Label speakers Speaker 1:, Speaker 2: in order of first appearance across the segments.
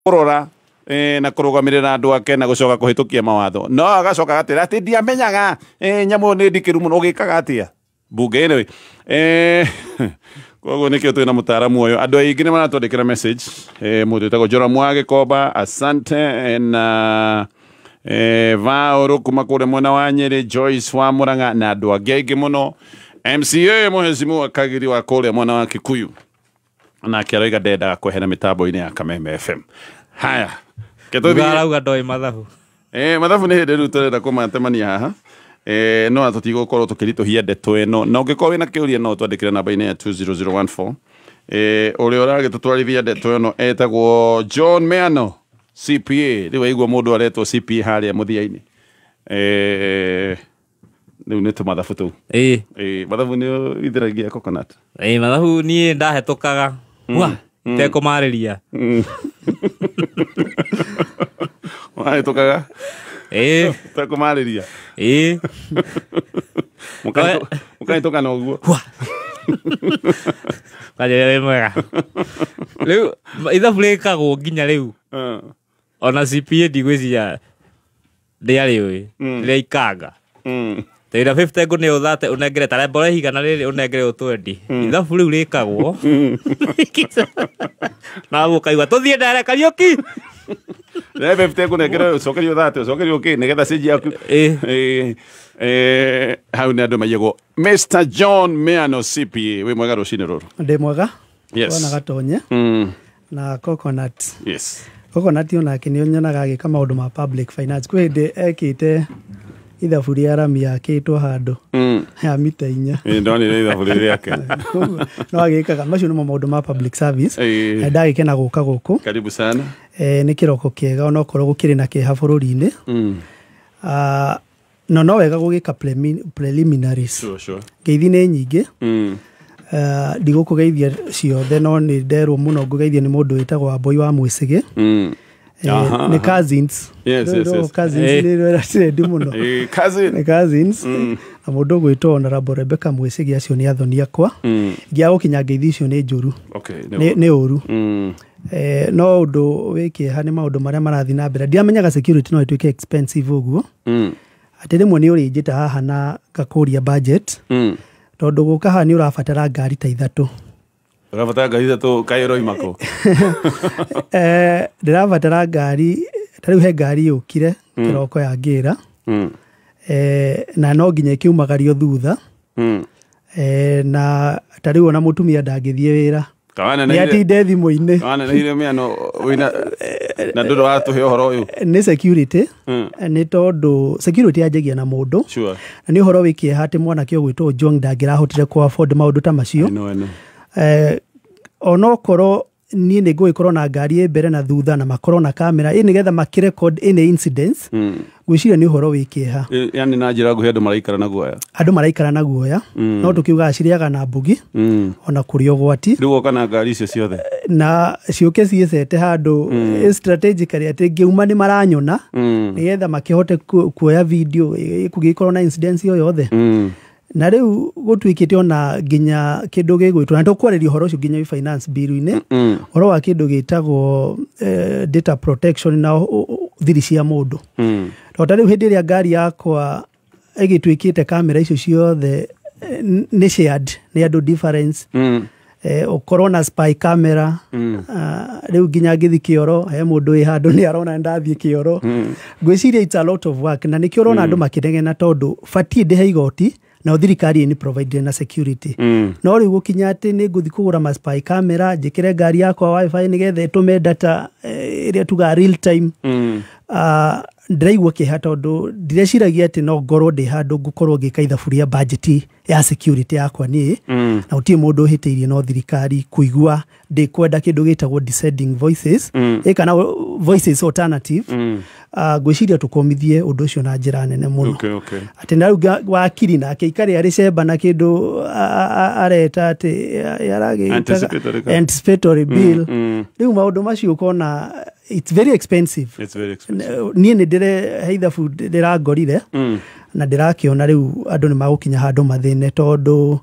Speaker 1: Kũrora na kũrũgamĩrĩra andũ ake na gũcoka kũhĩtũkia mawatho, no agacoka agatĩra atĩ ndiamenyaga nyamũ ĩyo nĩ ndikĩru mũno. Ũgĩkaga atĩa bunge? Anyway, koguo nĩkĩo twĩna mũtaaramu ũyũ. Andũ aingĩ nĩ maratwandĩkĩra message. Mũndũ wĩtagwo Joram wa Gĩkomba, asante, na Vaũrũ kuma kũrĩa mwena wa Nyĩrĩ, Joyce wa Mũrang'a na andũ angĩ aingĩ mũno. MCA Mheshimiwa Kagiri wa kũrĩa mwena wa Kikuyu nake aroiga ndendaga kwehera mĩtambo-inĩ ya Kameme FM. Haya, ke tũthiĩ.
Speaker 2: Arauga ndoĩ mathabu.
Speaker 1: Mathabu nĩ hĩndĩ rĩu tũrenda kũmatemania haha, no tũtigũkorwo tũkĩritũhia ndeto ĩno, na ũngĩkorwo wĩna kĩũria no twandĩkĩre namba-inĩ ya 20014. Ũrĩa ũragĩtũtwarithia ndeto ĩno etagwo John Meano CPA. Rĩu waigua mũndũ aretwo CPA harĩa mũthia-inĩ, rĩu nĩ tũmathabu tũu. Mathabu nĩ itheragia coconut.
Speaker 2: Ĩĩ, mathabu niĩ ndahetũkaga wa itekũmarĩria.
Speaker 1: Wahĩtũkaga
Speaker 2: Ĩĩ.
Speaker 1: ũtekũmarĩria?
Speaker 2: Ĩĩ.
Speaker 1: Mũkahĩtũka na ũguo.
Speaker 2: Kanjĩra wĩ mwega. Rĩu ithabu rĩkagwo nginya rĩu ona CPA ndigwĩciria ndĩarĩũĩ rĩrĩa ikanga tĩra 50 ngũnĩ ũthate ũnengere ta rembore igana rĩrĩ ũnengere ũtwendi. Ithabu rĩu rĩkagwo na ũkaigua tũthiĩ ndere Kariũki.
Speaker 1: Rebe 50 ngũnengere, ũcokerio 30, ũcokerio kĩ nĩgetha cĩnji yaku. Hau nĩ andũ maiyagwo. Mr John Meano CPA, wĩ mwega rũcinĩ rũrũ?
Speaker 3: Ndĩ mwega. Bwana Gatonye na Coconut. Coconut onake nĩ nyonaga agĩka maũndũ ma public finance. Kwĩ hĩndĩ ekĩte ithabu rĩa rami yakĩtwo handũ ya mita 4.
Speaker 1: Ĩ, ndonire ithabu rĩrĩ rĩake.
Speaker 3: Koguo no agĩkaga macio nĩmo maũndũ ma public service. Na ndagĩkena gũka gũkũ.
Speaker 1: Karibu sana.
Speaker 3: Nĩ kĩroko kĩega onokorwo gũkĩrĩ na kĩeha bũrũri-inĩ. No no wega gũgĩka preliminaries.
Speaker 1: Sure, sure.
Speaker 3: Ngeithi nĩ nyingĩ. Ndigũkũgeithia ciothe, no nĩ nderwo mũno ngũgeithio nĩ mũndũ wĩtagwo Wambui wa Mwĩcĩgĩ. Nĩ cousins. Cousins nĩ rwera trendi mũno.
Speaker 1: Cousin.
Speaker 3: Nĩ cousins. Na mũndũ ũgwĩtwo Honorable Rebecca Mwĩcĩgĩ, acio nĩ athoni akwa. Ingĩaga gũkinya ngeithi icio nĩ njũru. Nĩ ũru. No ũndũ wĩ kĩeha nĩ maũndũ marĩa marathiĩ na mbere. Ndiamenyaga security no ĩtuĩke expensive ũguo. Atĩ rĩmwe nĩ ũrĩnjĩta haha na ngakũria budget. Tondũ gũka haha nĩ ũrabatara ngari ta 3.
Speaker 1: Ũrabatara ngari 3 kaĩ ũroima kũ?
Speaker 3: Ndĩrabatara ngari, ta rĩu he ngari yũkire kĩroko ya ngĩra. Na no nginya ĩkiumagario thutha. Na ta rĩu ona mũtumia ndangĩthiĩ wĩra.
Speaker 1: Kawana
Speaker 3: Nĩ atinde thimũ-inĩ.
Speaker 1: Kawana nĩ ile mĩano wĩna na ndũrĩ watũhe ũhoro ũyũ.
Speaker 3: Nĩ security. Nĩ tondũ security yanjagia na mũndũ. Na nĩ ũhoro wĩ kĩeha atĩ mwanake ũgwĩtwo Ojwang ndangĩrahotire kũ afford maũndũ ta macio.
Speaker 1: I know, I know.
Speaker 3: Onokorwo niĩ nĩ ngũgĩkorwo na ngari ĩ mbere na thutha na makorwo na kamera ĩ nĩgetha makĩrecord any incidents. Ngwĩciria nĩ ũhoro wĩ kĩeha.
Speaker 1: Yani na njĩra nguhĩ andũ maraikara na guoya.
Speaker 3: Andũ maraikara na guoya. No tũkiugaga cirĩaga na mbugi. Ona kũrĩ ũgwati.
Speaker 1: Rĩu woka na ngari icio ciothe.
Speaker 3: Na ciũke ciĩcete handũ strategically atĩ ngĩuma nĩ maranyona. Nĩgetha makĩhote kuoya video kũngĩkorwo na incidents o yothe. Na rĩu gũtuĩkĩte ona nginya kĩndũ gĩgwĩtwo, na tũkwarĩria ũhoro ũcio nginya finance bill-inĩ, ũhoro wa kĩndũ gĩtagwo data protection na thiri cia mũndũ. Tondũ ta rĩu hĩndĩ ĩrĩa ngari yakwa ĩgĩtuĩkĩte kamera icio ciothe nĩ shared nĩ andũ difference. Ũkorwo na spy camera. Rĩu nginya ngĩthiĩ kĩoro he mũndũ wĩ handũ nĩ arona ndathiĩ kĩoro. Ngwĩciria it's a lot of work, na nĩkĩo ũrona andũ makĩnegena tondũ batiĩ ndĩhe igoti na thirikari nĩ provide na security. No rĩu gũkinya atĩ nĩ ngũthiĩ kũgũra ma spy camera njĩkĩre ngari yakwa wifi nĩgetha ĩtũme data ĩrĩa tugaga real time. Ndĩraigua kĩeha tondũ ndireciragia atĩ no ngorwo ndĩ handũ ngũkorwo ngĩka ithabu rĩa budget ya security yakwa niĩ. Na gũtirĩ mũndũ ũhĩtĩirie no thirikari kũigua ndĩkwenda kĩndũ gĩtagwo descending voices. Kana voices alternative. Ngwĩciria tũkomithie ũndũ ũcio na njĩra nene mũno. Atĩ na rĩu wakiri nake ikare arĩ cemba na kĩndũ areta atĩ aragĩtaga
Speaker 1: Anticipatory ka-
Speaker 3: anticipatory bill. Rĩu maũndũ macio ũkona it's very expensive.
Speaker 1: It's very expensive.
Speaker 3: Niĩ nĩ ndĩre he ithabu ndĩrangorire. Na ndĩrakĩona rĩu andũ nĩ magũkinya handũ mathĩne tondũ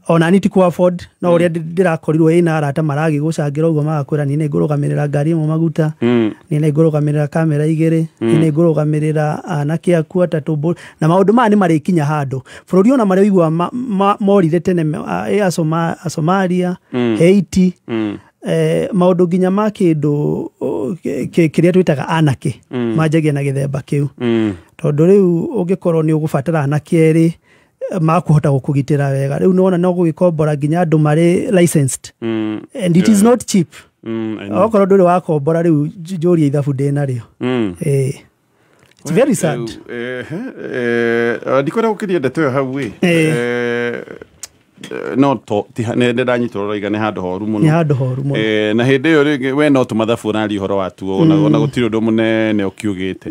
Speaker 3: Ona ni ti ku afford no ũrĩa ndĩrakorirwo ĩna arata maragĩgũcangĩra ũguo, magakwĩra niĩ nĩngũrũgamĩrĩra ngari ĩmwe maguta, niĩ nĩngũrũgamĩrĩra kamera 2, niĩ nĩngũrũgamĩrĩra anake aku 3, na maũndũ maya nĩ marĩkinya handũ bũrũri ona marĩa ũiguaga morire tene, Somalia, Haiti, maũndũ nginya ma kĩndũ kĩrĩa twĩtaga anake manjagia na gĩthemba kĩu, tondũ rĩu ũngĩkorwo nĩ ũgũbatara anake erĩ makuhota gũkũgitĩra wega, rĩu nĩwona no gũgĩkombora nginya andũ marĩ licensed, and it is not cheap. Okorwo ndũrĩ wakombora rĩu njũria ithabu ndĩnarĩo. It's very sad.
Speaker 1: Ndikwenda gũkĩria ndeto ĩyo hau ĩ. No to nĩ ndanyitwo raiga nĩ handũ horu mũno.
Speaker 3: Nĩ handũ horu mũno.
Speaker 1: Na hĩndĩ ĩyo rĩngĩ we no tũmathabu ũraria ũhoro watuo, ona gũtirĩ ũndũ mũnene ũkiugĩte.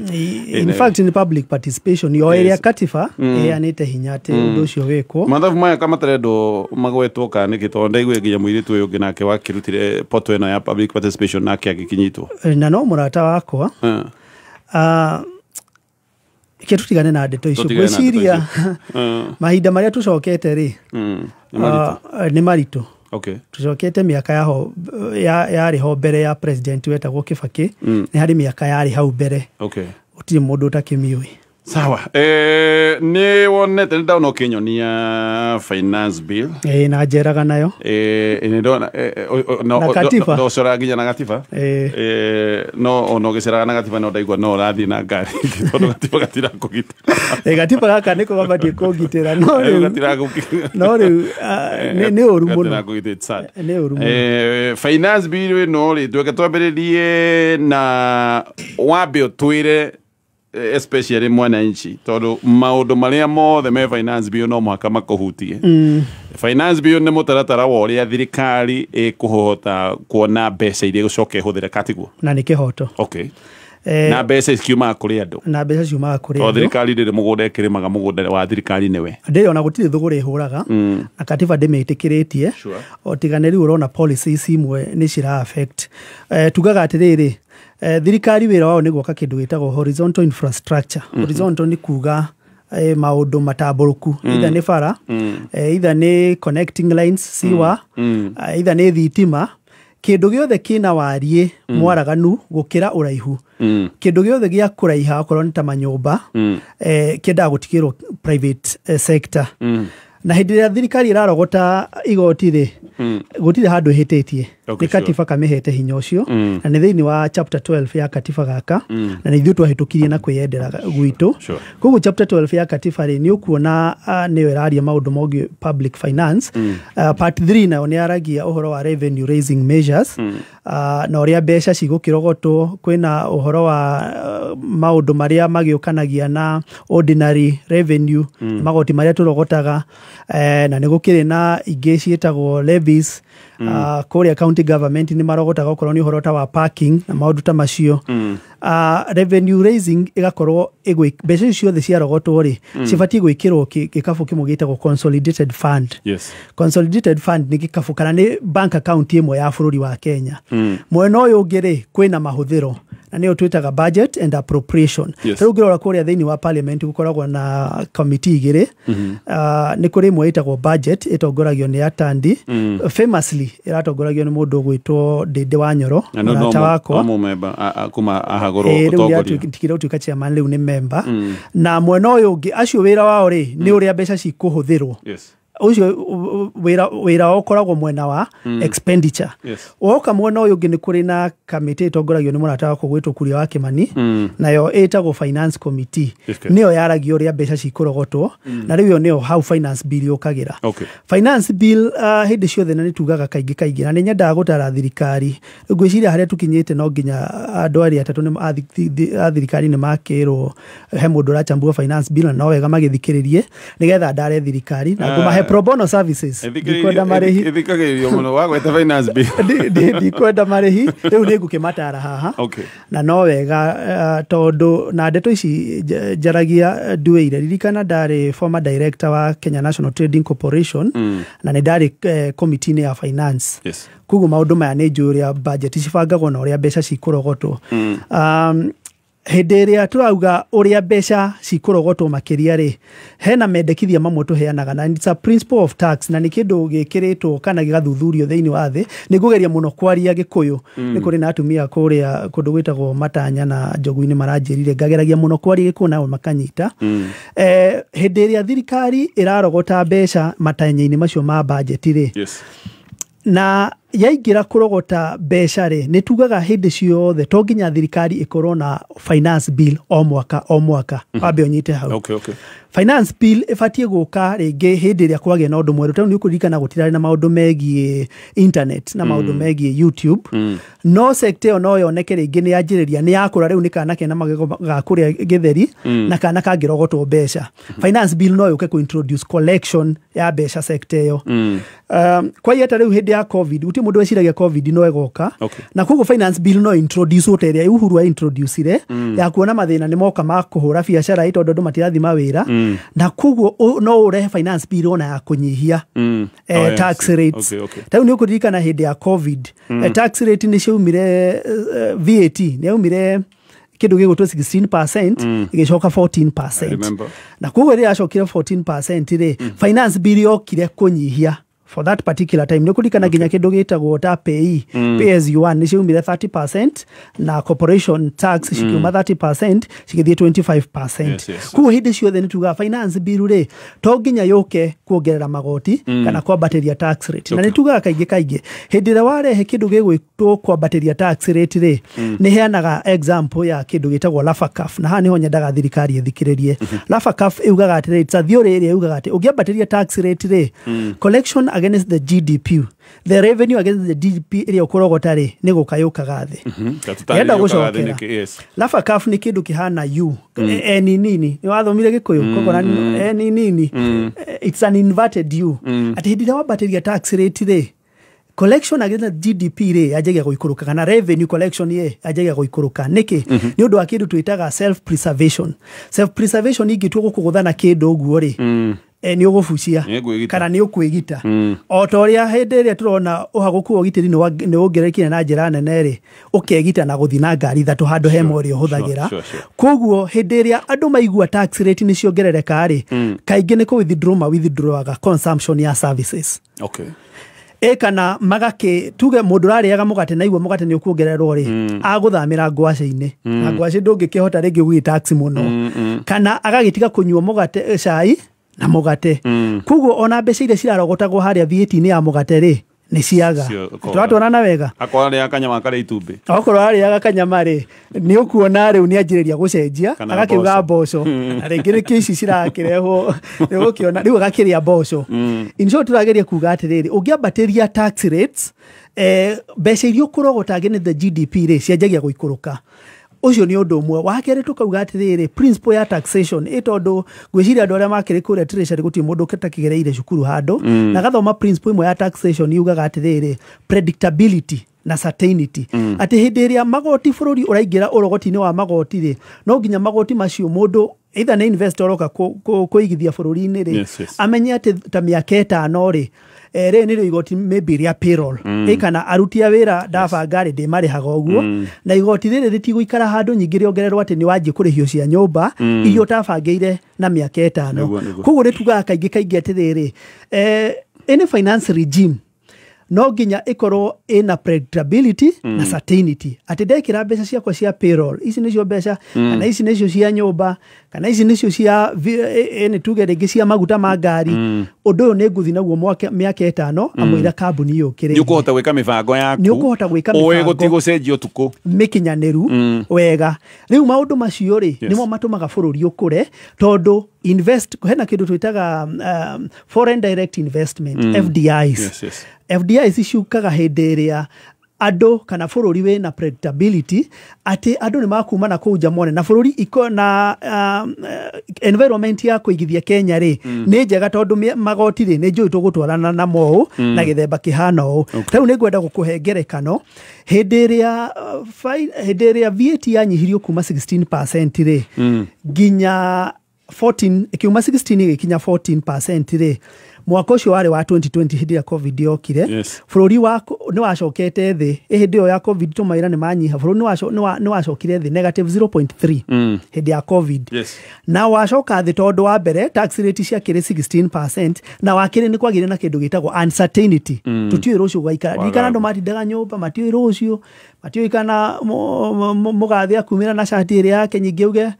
Speaker 3: In fact in public participation yo ĩrĩa katiba ĩheanĩte hinya atĩ ũndũ ũcio wĩkwo.
Speaker 1: Mathabu maya kamatarendwo magwetwo kana nĩkĩ, tondũ ndaigua nginya mũirĩtu ũyũ ũngĩ nake wakĩrutire poto ĩno ya public participation nake agĩkinyitwo.
Speaker 3: Na no mũrata wakwa. Ke tutigane na ndeto icio, ngwĩciria mahinda marĩa tũcokete rĩ nĩ maritũ. Tũcokete mĩaka yarĩ ho mbere ya president wetagwo Kibaki, nĩ harĩ mĩaka yarĩ hau mbere, gũtirĩ mũndũ ũtakĩmĩũĩ.
Speaker 1: Sawa. Nĩ wonete nĩ ndona ũkĩnyonia finance bill.
Speaker 3: Na njeraga nayo.
Speaker 1: Nĩ ndona
Speaker 3: na katiba.
Speaker 1: Ndocora nginya na gatiba. No ona ũgĩceraga na gatiba no ndaigua no ũrathiĩ na ngari tondũ gatiba gatirakũgitĩra.
Speaker 3: Gatiba gaka nĩko gabatiĩ kũngitĩra, no rĩu no rĩu nĩ ũru mũno. Nĩ ũru mũno.
Speaker 1: Finance bill ĩno rĩ, tweke twambĩrĩrie na wambe ũtwĩre especially mwananchi, tondũ maũndũ marĩa mothe me finance bill no mũhaka makũhutie. Finance bill nĩ mũtaratara wa ũrĩa thirikari ĩkũhota kuona mbeca iria ĩgũcoka ĩhũthĩre, katiguo?
Speaker 3: Na nĩ kĩhoto.
Speaker 1: Na mbeca ciumaga kũrĩ andũ.
Speaker 3: Na mbeca ciumaga kũrĩ andũ.
Speaker 1: Tondũ thirikari ndĩrĩ mũgũnda ĩkĩrĩmaga, mũgũnda wa thirikari nĩwe.
Speaker 3: Ndĩrĩ ona gũtirĩ thũgũrĩ ĩhũraga, na katiba ndĩmĩtĩkĩrĩtie. O tiga nĩ rĩu ũrona policies imwe nĩ cira affect. Tugaga atĩrĩrĩ, thirikari wĩra wao nĩ gwaka kĩndũ gĩtagwo horizontal infrastructure. Horizontal nĩ kuga maũndũ matambũrũku, either nĩ bara, either nĩ connecting lines siwa, either nĩ thitima, kĩndũ gĩothe kĩna wariĩ mwaraganu gũkĩra ũraihu, kĩndũ gĩothe gĩa kũraiha okorwo nĩ ta manyũmba, kĩendaga gũtigĩrwo private sector. Na hĩndĩ ĩrĩa thirikari ĩrarogota igoti rĩ, gũtirĩ handũ ĩhĩtĩtie. Nĩ katiba kamĩhete hinya ũcio, na nĩ thĩinĩ wa chapter 12 ya katiba gaka, na nĩ ithuĩ twahĩtũkirie na kwĩyendera gwitũ. Koguo chapter 12 ya katiba rĩ, nĩ ũkuona nĩyo ĩraria maũndũ mogiĩ public finance. Part 3 nayo nĩ yaragia ũhoro wa revenue raising measures, na ũrĩa mbeca cigũkĩrogotwo, kwĩna ũhoro wa maũndũ marĩa magĩũkanagia na ordinary revenue, magoti marĩa tũrogotaga, na nĩ gũkĩrĩ na ingĩ ciĩtagwo levies. Kũrĩa county government nĩ marogotaga okorwo nĩ ũhoro ta wa parking na maũndũ ta macio. Revenue raising ĩgakorwo mbeca icio ciothe ciarogotwo rĩ, cibatiĩ gwĩkĩrwo gĩkabũ kĩmwe gĩtagwo consolidated fund. Consolidated fund nĩ gĩkabũ kana nĩ bank account ĩmwe ya bũrũri wa Kenya. Mwena ũyũ ũngĩ rĩ, kwĩna mahũthĩro, na nĩyo twĩtaga budget and appropriation. Rĩu ũngĩrora kũrĩa thĩinĩ wa parliament gũkoragwo na committee igĩrĩ. Nĩ kũrĩ ĩmwe ĩtagwo budget ĩtongoragio nĩ Atandi. Famously ĩratongoragio nĩ mũndũ ũgwĩtwo Ndĩndĩ wa Nyoro, mũrata wakwa. Rĩu nĩatigire gũtuĩka chairman, rĩu nĩ member. Na mwena ũyũ ũngĩ acio wĩra wao rĩ, nĩ ũrĩa mbeca cikũhũthĩrwo. Ũcio wĩra wao ũkoragwo mwena wa expenditure. Woka mwena ũyũ ũngĩ nĩ kũrĩ na kamĩtĩ ĩtongoragio nĩ mũrata wakwa gwĩtwo Kuria wa Kimani, nayo ĩtagwo finance committee. Nĩyo yaragia ũrĩa mbeca cikũrogotwo, na rĩu ĩyo nĩyo hau finance bill yũkagĩra. Finance bill hĩndĩ ciothe na nĩ tugaga kaingĩ kaingĩ, na nĩ nyendaga gũtara thirikari. Rĩu ngwĩciria harĩa tũkinyĩte no nginya andũ arĩa atatũ a thirikari nĩ makĩrwo he mũndũ ũrachambua finance bill, na no wega magĩthikĩrĩrie nĩgetha ndare thirikari na ngũmahe pro bono services. Ndikwenda marĩhi.
Speaker 1: Ĩthikagĩrĩrio mũno wagweta finance bill.
Speaker 3: Ndikwenda marĩhi, rĩu nĩ ngũkĩmatara haha. Na no wega tondũ na ndeto ici njaragia nduĩire. Ririkana ndarĩ former director wa Kenya National Trading Corporation, na nĩ ndarĩ committee-inĩ ya finance. Koguo maũndũ maya nĩ njũĩ ũrĩa budget cibangagwo na ũrĩa mbeca cikũrogotwo. Hĩndĩ ĩrĩa tũrauga ũrĩa mbeca cikũrogotwo makĩria rĩ, hena mendekithia mamwe tũheanaga, na it's a principle of tax, na nĩ kĩndũ gĩkĩrĩtwo kana gĩgathuthurio thĩinĩ wa thĩ. Nĩ ngũgeria mũno kwaria Gĩkũyũ, nĩ kũrĩ na atumia kũrĩa kũndũ gwĩtagwo Matanya na Njogu-inĩ maranjĩrire ngageragia mũno kwaria Gĩkũyũ nao makanyita. Hĩndĩ ĩrĩa thirikari ĩrarogota mbeca matanya-inĩ macio ma budget rĩ, na yaingĩra kũrogota mbeca rĩ, nĩ tugaga hĩndĩ ciothe to nginya thirikari ĩkorwo na finance bill o mwaka o mwaka. Wambe ũnyite hau. Finance bill ĩbatiĩ gũka rĩngĩ hĩndĩ ĩrĩa kwagĩa na ũndũ mwerũ. Tondũ nĩ ũkũririkana gũtirarĩ na maũndũ megiĩ internet na maũndũ megiĩ YouTube, no sector ĩyo no yoneke rĩngĩ nĩ yanjĩrĩria, nĩ yakũra rĩu, nĩ kana kena magego ga kũrĩa gĩtheri na kana kangĩrogotwo mbeca. Finance bill no yũke kũ-introduce collection ya mbeca sector ĩyo. Kwa ta rĩu hĩndĩ ya COVID, gũtirĩ mũndũ weciragia COVID no ĩgoka, na koguo finance bill no introduce ta ĩrĩa Uhuru introducire ya kuona mathĩna nĩ moka ma kũhũra biacara ĩ, tondũ andũ matirathi mawĩra, na koguo no ũrehe finance bill ona ya kũnyihia tax rates. Ta rĩu nĩ ũkũririkana hĩndĩ ya COVID, tax rate nĩ ciaumire, VAT nĩ yaumire kĩndũ gĩgũtwo 16% ĩgĩcoka 14%.
Speaker 1: I remember.
Speaker 3: Na koguo rĩrĩa yacokire 14% rĩ, finance bill yokire kũnyihia for that particular time. Nĩ ũkũririkana nginya kĩndũ gĩtagwo ta PAYE, pay as you earn, nĩ ciaumire 30% na corporation tax cikiuma 30% cigĩthiĩ 25%. Koguo hĩndĩ ciothe nĩ tugaga finance bill rĩ, to nginya yũke kuongerera magoti kana kwambatĩria tax rate. Na nĩ tugaga kaingĩ kaingĩ hĩndĩ ĩrĩa warehe kĩndũ gĩgwĩtwo kwambatĩria tax rate rĩ, nĩ heanaga example ya kĩndũ gĩtagwo Laffer curve, na haha nĩho nyendaga thirikari ĩthikĩrĩrie. Laffer curve ĩugaga atĩrĩ, it's a theory ĩrĩa ĩugaga atĩ ũngĩambatĩria tax rate rĩ, collection against the GDP, the revenue against the GDP ĩrĩa ũkũrogota rĩ, nĩ gũka yũkaga thĩ. Ndĩrenda gũcokera. Laffer curve nĩ kĩndũ kĩhana U, N nini. Nĩ wathomire Gĩkũyũ koguo na N nini. It's an inverted U, atĩ hĩndĩ ĩrĩa wambatĩria tax rate rĩ, collection against the GDP rĩ yanjagia gũikũrũka, kana revenue collection rĩ yanjagia gũikũrũka. Nĩkĩ? Nĩ ũndũ wa kĩndũ twĩtaga self preservation. Self preservation, ingĩtua gũkũgũtha na kĩndũ ũguo rĩ, nĩ ũgũbucia
Speaker 1: Nĩ ngwĩgita.
Speaker 3: Kana nĩ ũkwĩgita. O ta ũrĩa hĩndĩ ĩrĩa tũrona ũhagũku wa ũgitĩri nĩ wongererekire na njĩra nene rĩ, ũkegita na gũthiĩ na ngari ithatũ handũ he ĩmwe ĩrĩa ũhũthagĩra. Koguo hĩndĩ ĩrĩa andũ maigua tax rate nĩ ciongerereka rĩ, kaingĩ nĩ kũ withdraw ma withdrawaga consumption ya services, ĩ kana magakĩ tuge mũndũ ũrarĩaga mũgate na igua mũgate nĩ ũkuongererwo rĩ, agũthamĩra ngwacĩ-inĩ, na ngwacĩ ndũngĩkĩhota rĩngĩ gũgĩ tax mũno, kana agagĩtiga kũnyua mũgate, cai na mũgate. Koguo ona mbeca iria cirarogotagwo harĩa VAT-inĩ ya mũgate rĩ, nĩ ciaga. Tũratwarana wega?
Speaker 1: Akorwo arĩaga kanyama karĩa itumbĩ.
Speaker 3: Okorwo arĩaga kanyama rĩ, nĩ ũkuona rĩu nĩ anjĩrĩria gũcenjia.
Speaker 1: Kana
Speaker 3: Agakiuga mboco, na rĩngĩ nĩkĩo ici cirakĩrehwo, nĩ ũgũkĩona rĩu agakĩrĩa mboco. In short, tũrageria kuga atĩrĩrĩ, ũngĩambatĩria tax rates, mbeca iria ũkũrogota against the GDP rĩ, cianjagia gũikũrũka. Ũcio nĩ ũndũ ũmwe. Wa kerĩ, tũkauga atĩrĩrĩ, principle ya taxation ĩ, tondũ ngwĩciria andũ arĩa makĩrĩ kũrĩa treasury gũtirĩ mũndũ ũtakĩgereire cukuru handũ na gathoma principle ĩmwe ya taxation yugaga atĩrĩrĩ, predictability na certainty, atĩ hĩndĩ ĩrĩa magoti bũrũri ũraingĩra ũrogoti-inĩ wa magoti rĩ, no nginya magoti macio mũndũ either nĩ investor oka kũigithia bũrũri-inĩ rĩ, amenye atĩ ta mĩaka 5 rĩ, rĩrĩ nĩrĩo igoti maybe rĩa payroll, ĩ kana aruti a wĩra ndabanga rĩ, ndĩmarĩhaga ũguo, na igoti rĩrĩ rĩtigũikara handũ nyingĩ rĩongererwo atĩ nĩ wanjie kũrĩhio cia nyũmba iria ũtabangĩire na mĩaka 5.
Speaker 1: Nĩguo, nĩguo.
Speaker 3: Koguo nĩ tugaga kaingĩ kaingĩ atĩrĩrĩ, any finance regime no nginya ĩkorwo ĩna predictability na certainty, atĩ ndekĩra mbeca ciakwa cia payroll, ici nĩcio mbeca, kana ici nĩcio cia nyũmba, kana ici nĩcio cia nĩ tuge rĩngĩ cia maguta ma ngari, ũndũ ũyũ nĩ ngũthiĩ naguo mĩaka 5 amũira kambuni yũkĩrĩire.
Speaker 1: Nĩ ũkũhota gwĩka mĩbango yaku.
Speaker 3: Nĩ ũkũhota gwĩka
Speaker 1: ũĩ
Speaker 3: mĩbango.
Speaker 1: Gũtigũcenjia ũtukũ.
Speaker 3: Mĩkinyanĩru wega. Rĩu maũndũ macio rĩ, nĩmo matũmaga bũrũri ũkũre, tondũ invest hena kĩndũ twĩtaga foreign direct investment, FDIs. FDIs ciũkaga hĩndĩ ĩrĩa andũ kana bũrũri wĩna predictability, atĩ andũ nĩ makuma na kũu nja mone na bũrũri iko na environment ya kũigithia Kenya rĩ, nĩ njega, tondũ magoti rĩ, nĩ njũĩ tũgũtwarana namo ũũ na gĩthemba kĩhana ũũ. Rĩu nĩ ngwenda gũkũhe ngerekano. Hĩndĩ ĩrĩa VAT yanyihirio kuma 16% rĩ nginya 14, ĩkiuma 16 ĩgĩkinya 14% rĩ, Mwaka ũcio warĩ wa 2020 hĩndĩ ya COVID yokire. Bũrũri wa nĩ wacokete thĩ hĩndĩ ĩyo ya COVID, tũmawĩra nĩ manyiha, bũrũri nĩ wacokire thĩ negative 0.3 hĩndĩ ya COVID. Na wacoka thĩ tondũ wa mbere tax rate ciakĩrĩ 16%, na wakĩrĩ nĩ kwagĩire na kĩndũ gĩtagwo uncertainty. Tũtiũĩ rũciũ gwaikara. Ndirikana andũ matindaga nyũmba matiũĩ rũciũ, matiũĩ kana mũgathĩ akumĩra na cati ĩrĩa yake nyingĩ uge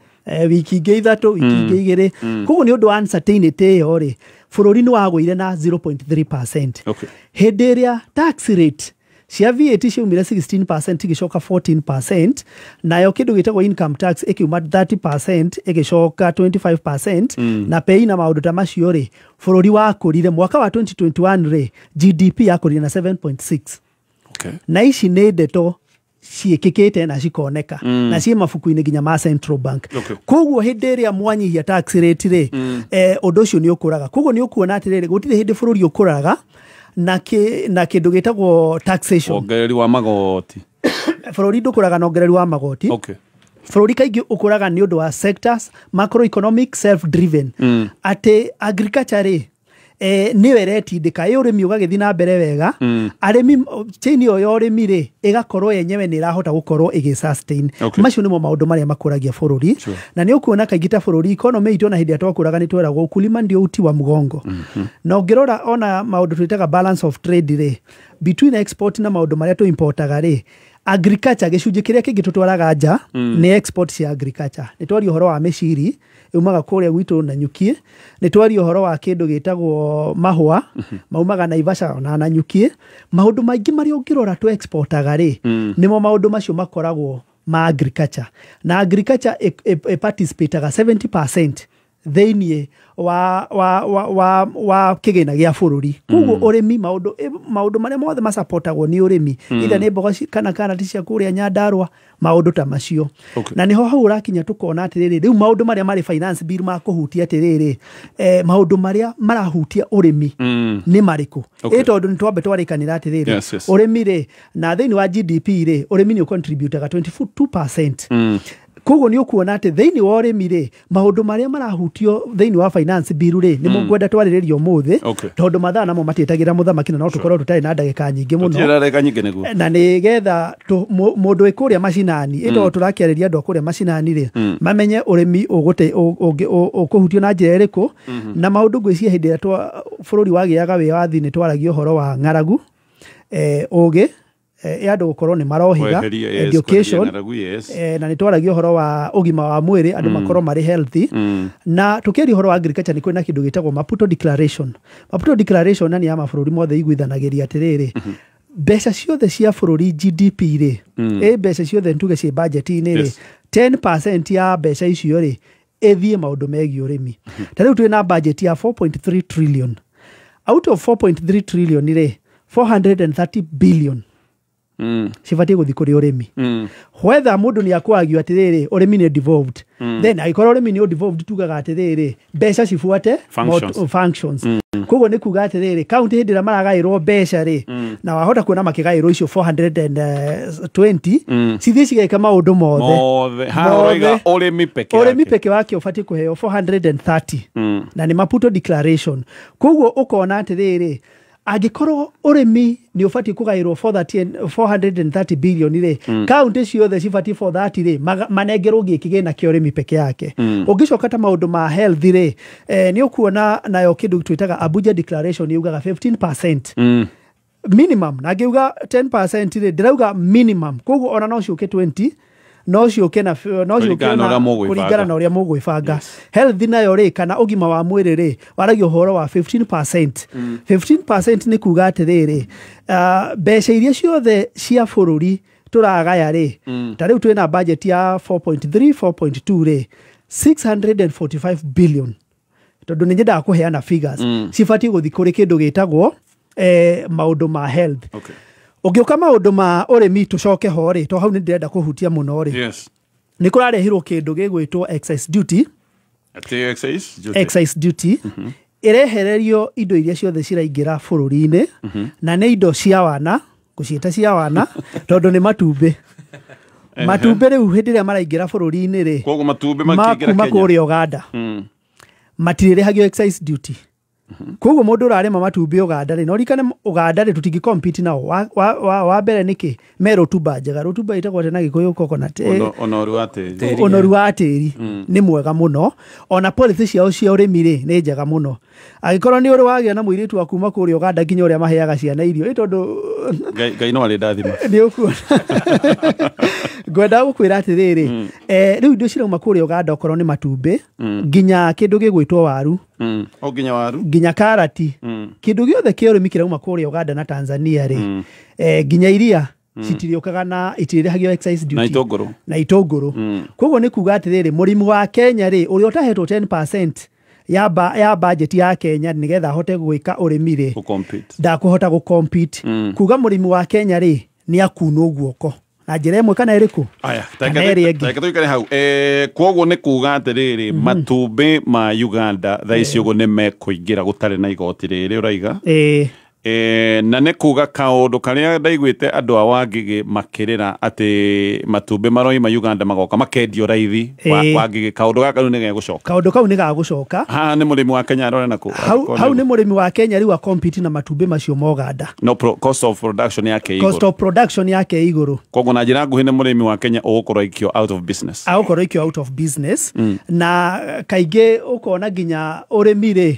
Speaker 3: wiki ingĩ 3, wiki ingĩ 2. Koguo nĩ ũndũ wa uncertainty ĩyo rĩ, bũrũri nĩ wagũire na 0.3%. Hĩndĩ ĩrĩa tax rate cia VAT ciaumire 16% igĩcoka 14%, nayo kĩndũ gĩtagwo income tax ĩkiuma 30% ĩgĩcoka 25%, na pay na maũndũ ta macio rĩ, bũrũri wakũrire mwaka wa 2021 rĩ, GDP yakũrire na 7.6. Na ici nĩ ndeto ciĩkĩkĩte na cikoneka na ciĩ mabuku-inĩ nginya ma Central Bank. Koguo hĩndĩ ĩrĩa mwanyihia tax rate rĩ, ũndũ ũcio nĩ ũkũraga. Koguo nĩ ũkuona atĩrĩrĩ, gũtirĩ hĩndĩ bũrũri ũkũraga na kĩndũ gĩtagwo taxation.
Speaker 1: Wongereri wa magoti.
Speaker 3: Bũrũri ndũkũraga na ongereri wa magoti. Bũrũri kaingĩ ũkũraga nĩ ũndũ wa sectors macroeconomic self driven, atĩ agriculture rĩ, nĩyo ĩretindĩka ĩ ũrĩmi ũgagĩthiĩ na mbere wega. Arĩmi, chain ĩyo ya ũrĩmi rĩ, ĩgakorwo yenyewe nĩ ĩrahota gũkorwo ĩgĩ sustain. Macio nĩmo maũndũ marĩa makũragia bũrũri. Na nĩ ũkuona kaingĩ ta bũrũri economy itũ, ona hĩndĩ ĩrĩa twakũraga nĩ tweragwo ukulima ndio uti wa mgongo. Na ũngĩrora ona maũndũ twĩtaga balance of trade rĩ, between export na maũndũ marĩa tũ-importaga rĩ, agriculture gĩcunjĩ kĩrĩa kĩngĩ tũtwaraga nja nĩ export cia agriculture. Nĩ twaria ũhoro wa mĩciri yumaga kũrĩa gwitũ Nanyuki, nĩ twaria ũhoro wa kĩndũ gĩtagwo mahũa maumaga Naivasha ona Nanyuki. Maũndũ maingĩ marĩa ũngĩrora tũ exportaga rĩ, nĩmo maũndũ macio makoragwo ma agriculture, na agriculture ĩ participataga 70% thĩiniĩ wa kĩgĩna gĩa bũrũri. Koguo ũrĩmi, maũndũ marĩa mothe masapotagwo nĩ ũrĩmi, either nĩ mboga kana karati cia kũrĩa Nyandarũa, maũndũ ta macio. Na nĩho hau ũrakinya tũkona atĩrĩrĩ, rĩu maũndũ marĩa marĩ finance bill makũhutia atĩrĩrĩ, maũndũ marĩa marahutia ũrĩmi nĩ marĩkũ? Ĩ tondũ nĩ twambe twarĩkanĩra atĩrĩrĩ, ũrĩmi rĩ, na thĩinĩ wa GDP rĩ, ũrĩmi nĩ ũcontributaga 22%. Koguo nĩ ũkuona atĩ thĩinĩ wa ũrĩmi rĩ, maũndũ marĩa marahutio thĩinĩ wa finance bill rĩ, nĩmo ngwenda twarĩrĩrie ũmũthĩ, tondũ mathaa namo matiĩtagĩra mũthamaki, na no tũkorwo tũtarĩ na ndagĩka nyingĩ mũno.
Speaker 1: Tũtirĩ na ndagĩka nyingĩ nĩguo.
Speaker 3: Na nĩgetha mũndũ wĩ kũrĩa macinani, ĩ tondũ tũrakĩarĩria andũ a kũrĩa macinani rĩ, mamenye ũrĩmi ũkũhutio na njĩra ĩrĩkũ. Na maũndũ ngwĩciria hĩndĩ ĩrĩa bũrũri wagĩaga wĩyathi nĩ twaragia ũhoro wa ng'aragu, ũgĩ, ya andũ gũkorwo nĩ marohiga,
Speaker 1: Kweheria, yes,
Speaker 3: education,
Speaker 1: kweheria ng'aragu, yes.
Speaker 3: Na nĩ twaragia ũhoro wa ũgima wa mwĩrĩ, andũ makorwo marĩ healthy. Na tũkĩaria ũhoro wa agriculture, nĩ kwĩ na kĩndũ gĩtagwo Maputo Declaration. Maputo Declaration na nĩ ya mabũrũri mothe iguithanagĩria atĩrĩrĩ, mbeca ciothe cia bũrũri, GDP rĩ, ĩ mbeca ciothe ntuge ciĩ budget-inĩ rĩ, 10% ya mbeca icio rĩ, ĩthiĩ maũndũ megiĩ ũrĩmi. Ta rĩu twĩ na budget ya 4.3 trillion. Out of 4.3 trillion rĩ, 430 billion cibatiĩ gũthiĩ kũrĩ ũrĩmi. Whether mũndũ nĩ akwagio atĩrĩrĩ, ũrĩmi nĩ devolved, then angĩkorwo ũrĩmi nĩ devolved, tugaga atĩrĩrĩ, mbeca cibuate
Speaker 1: Functions.
Speaker 3: Functions. Koguo nĩ kuga atĩrĩrĩ, kaunti hĩndĩ ĩrĩa maragaĩrwo mbeca rĩ, na wahota kuona makĩgaĩrwo icio 420, cithiĩ cigeka maũndũ mothe.
Speaker 1: Mothe haha ũroiga ũrĩmi peke
Speaker 3: Ũrĩmi
Speaker 1: yake.
Speaker 3: Peke wake ũbatiĩ kũheo 430. Na nĩ Maputo Declaration. Koguo ũkona atĩrĩrĩ, angĩkorwo ũrĩmi nĩ ũbatiĩ kũgaĩrwo 430 billion rĩ, kaunti ciothe cibatiĩ 430 rĩ, manengerwo gĩkĩ gĩna kĩa ũrĩmi peke yake. Ũngĩcoka ta maũndũ ma health rĩ, nĩ ũkuona nayo kĩndũ twĩtaga Abuja Declaration yugaga 15% minimum, na ngĩuga 10% rĩ, ndĩrauga minimum. Koguo ona no ciũke 20, no ciũke na no ciũke
Speaker 1: Kũringana na ũrĩa mũgwĩbanga.
Speaker 3: Kũringana na ũrĩa mũgwĩbanga. Health nayo rĩ, kana ũgima wa mwĩrĩ rĩ, waragia ũhoro wa 15%. 15% nĩ kuga atĩrĩrĩ, mbeca iria ciothe cia bũrũri tũragaya rĩ, ta rĩu twĩna budget ya 4.3 4.2 rĩ, 645 billion, tondũ nĩ nyendaga kũheana figures, cibatiĩ gũthiĩ kũrĩ kĩndũ gĩtagwo maũndũ ma health. Ũngĩũka maũndũ ma ũrĩmi, tũcoke ho rĩ, to hau nĩ ndĩrenda kũhutia mũno rĩ, nĩ kũrarehirwo kĩndũ gĩgwĩtwo excise duty.
Speaker 1: Ati excise duty.
Speaker 3: Excise duty ĩrehererio indo iria ciothe ciraingĩra bũrũri-inĩ, na nĩ indo cia wana, ngũciĩta cia wana tondũ nĩ matumbĩ. Matumbĩ rĩu hĩndĩ ĩrĩa maraingĩra bũrũri-inĩ rĩ,
Speaker 1: Koguo matumbĩ makĩingĩra
Speaker 3: makuma
Speaker 1: Kenya.
Speaker 3: kũrĩa Uganda, matirĩrĩhagio excise duty. Koguo mũndũ ũrarĩma matumbĩ Ũganda rĩ, no ririkane Ũganda rĩ tũtingĩ compete nao. Wa mbere nĩkĩ me rotuba njega, rotuba ĩtagwo atĩa na Gĩkũyũ? Coconut.
Speaker 1: Ũnoru wa tĩri.
Speaker 3: Ũnoru wa tĩri nĩ mwega mũno, ona policy ciao cia ũrĩmi rĩ nĩ njega mũno. Angĩkorwo nĩ ũrĩ wagĩa na mũirĩtu wa kuma kũrĩa Ũganda nginya ũrĩa maheaga ciana irio, ĩ tondũ
Speaker 1: Ngai no arĩ ndathima.
Speaker 3: Nĩ ũkuona ngwenda gũkwĩra atĩrĩrĩ, rĩu indo cirauma kũrĩa Ũganda, okorwo nĩ matumbĩ, nginya kĩndũ gĩgwĩtwo waru,
Speaker 1: O nginya waru.
Speaker 3: Nginya karati, kĩndũ gĩothe kĩa ũrĩmi kĩrauma kũrĩa Ũganda na Tanzania rĩ, nginya iria citirĩũkaga na itirĩrĩhagio excise duty.
Speaker 1: Na itũngũrũ.
Speaker 3: Na itũngũrũ. Koguo nĩ kuga atĩrĩrĩ, mũrĩmi wa Kenya rĩ, ũrĩa ũtahetwo 10% ya budget ya Kenya nĩgetha ahote gwĩka ũrĩmi rĩ,
Speaker 1: Gũ-compete.
Speaker 3: Ndakũhota gũ-compete. Kuga mũrĩmi wa Kenya rĩ, nĩ akunwo guoko na njĩra ĩmwe kana ĩrĩkũ
Speaker 1: Aya,
Speaker 3: kana ĩrĩa ĩngĩ.
Speaker 1: Reke tũikare hau. Koguo nĩ kuga atĩrĩrĩ, matumbĩ ma Uganda thaa ici ũguo nĩ mekũingĩra gũtarĩ na igoti rĩrĩ ũraiga.
Speaker 3: Ĩĩ.
Speaker 1: Na nĩ kuga kaũndũ karĩa ndaiguĩte andũ a Wangigĩ makĩrĩra atĩ matumbĩ maroima Uganda magoka makendio raithi wa, Wangigĩ, kaũndũ gaka rĩu nĩ gegũcoka.
Speaker 3: Kaũndũ kau nĩ gagũcoka.
Speaker 1: Haha nĩ mũrĩmi wa Kenya arore nakũ?
Speaker 3: Hau nĩ mũrĩmi wa Kenya rĩu a-compete na matumbĩ macio ma Ũganda.
Speaker 1: No cost of production yake
Speaker 3: Cost
Speaker 1: igũrũ.
Speaker 3: Of production yake igũrũ.
Speaker 1: Koguo na njĩra nguhĩ nĩ mũrĩmi wa Kenya ũgũkorwo aikio out of business.
Speaker 3: Agũkorwo ikio out of business. Na kaingĩ ũkona nginya ũrĩmi rĩ,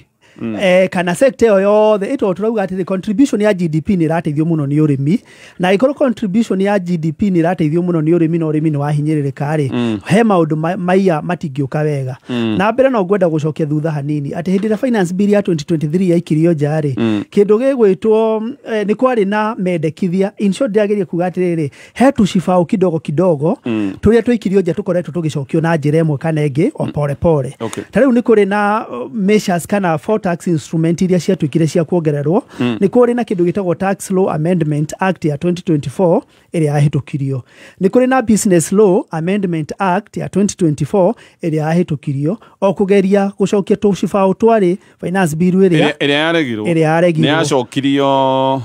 Speaker 3: kana sector ĩyo yothe ĩtondũ tũrauga atĩrĩ, contribution ya GDP nĩ ĩrateithio mũno nĩ ũrĩmi, na ĩkorwo contribution ya GDP nĩ ĩrateithio mũno nĩ ũrĩmi na ũrĩmi nĩ wahinyĩrĩrĩka rĩ, he maũndũ maiya matingĩũka wega. Na mbere no ngwenda gũcokia thutha hanini atĩ hĩndĩ ĩrĩa finance bill ya 2023 yaikirio nja rĩ, kĩndũ gĩgwĩtwo nĩ kwarĩ na mendekithia. In short, ndĩrageria kuga atĩrĩrĩ, he tũcibaũ kidogo kidogo tũrĩa twaikirio nja tũkoretwo tũgĩcokio na njĩra ĩmwe kana ĩngĩ o pore pore. Ta rĩu nĩ kũrĩ na measures kana four tax instrument iria ciatuĩkire cia kuongererwo. Nĩ kũrĩ na kĩndũ gĩtagwo Tax Law Amendment Act ya 2024 ĩrĩa yahĩtũkirio, nĩ kũrĩ na Business Law Amendment Act ya 2024 ĩrĩa yahĩtũkirio, o kũgeria gũcokia tũcibaũ twarĩ finance bill ĩrĩa
Speaker 1: Ĩrĩa yaregirwo.
Speaker 3: Ĩrĩa yaregirwo.
Speaker 1: Nĩ yacokirio.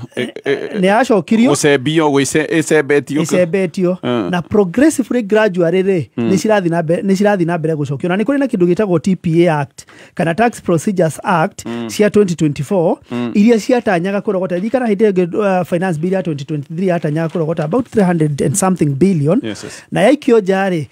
Speaker 3: Nĩ yacokirio.
Speaker 1: Gũcembio, ĩcembetio.
Speaker 3: Ĩcembetio. Na progressively, gradually rĩ, nĩ cirathiĩ na mbere gũcokio. Na nĩ kũrĩ na kĩndũ gĩtagwo TPA Act kana Tax Procedures Act cia 2024 iria ciatanyaga kũrogota, ririkana hĩndĩ ĩngĩ finance bill ya 2023 yatanyaga kũrogota about 300 and something billion. Na yaikio nja rĩ,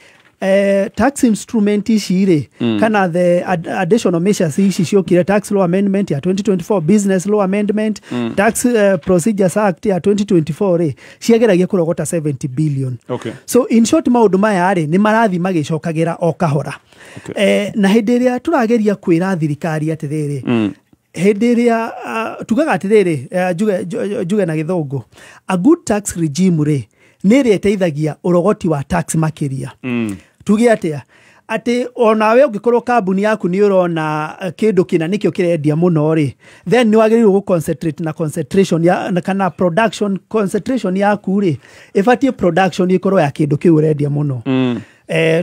Speaker 3: tax instrument ici rĩ, kana the additional measures ici ciokire, Tax Law Amendment ya 2024, Business Law Amendment, Tax Procedures Act ya 2024 rĩ, ciageragia kũrogota 70 billion. So in short, maũndũ maya rĩ, nĩ marathiĩ magĩcokagĩra o kahora. Na hĩndĩ ĩrĩa tũrageria kwĩra thirikari atĩrĩrĩ, hĩndĩ ĩrĩa tugaga atĩrĩrĩ, njuge na Gĩthũngũ, a good tax regime rĩ, nĩ ĩrĩa ĩteithagia ũrogoti wa tax makĩria. Tuge atĩa? Atĩ onawe ũngĩkorwo kambuni yaku nĩ ũrona kĩndũ kĩna nĩkĩo kĩrendia mũno rĩ, then nĩ wagĩrĩirwo gũ concentrate na concentration ya na kana production concentration yaku rĩ, ĩbatiĩ production ĩkorwo ya kĩndũ kĩu ũrendia mũno.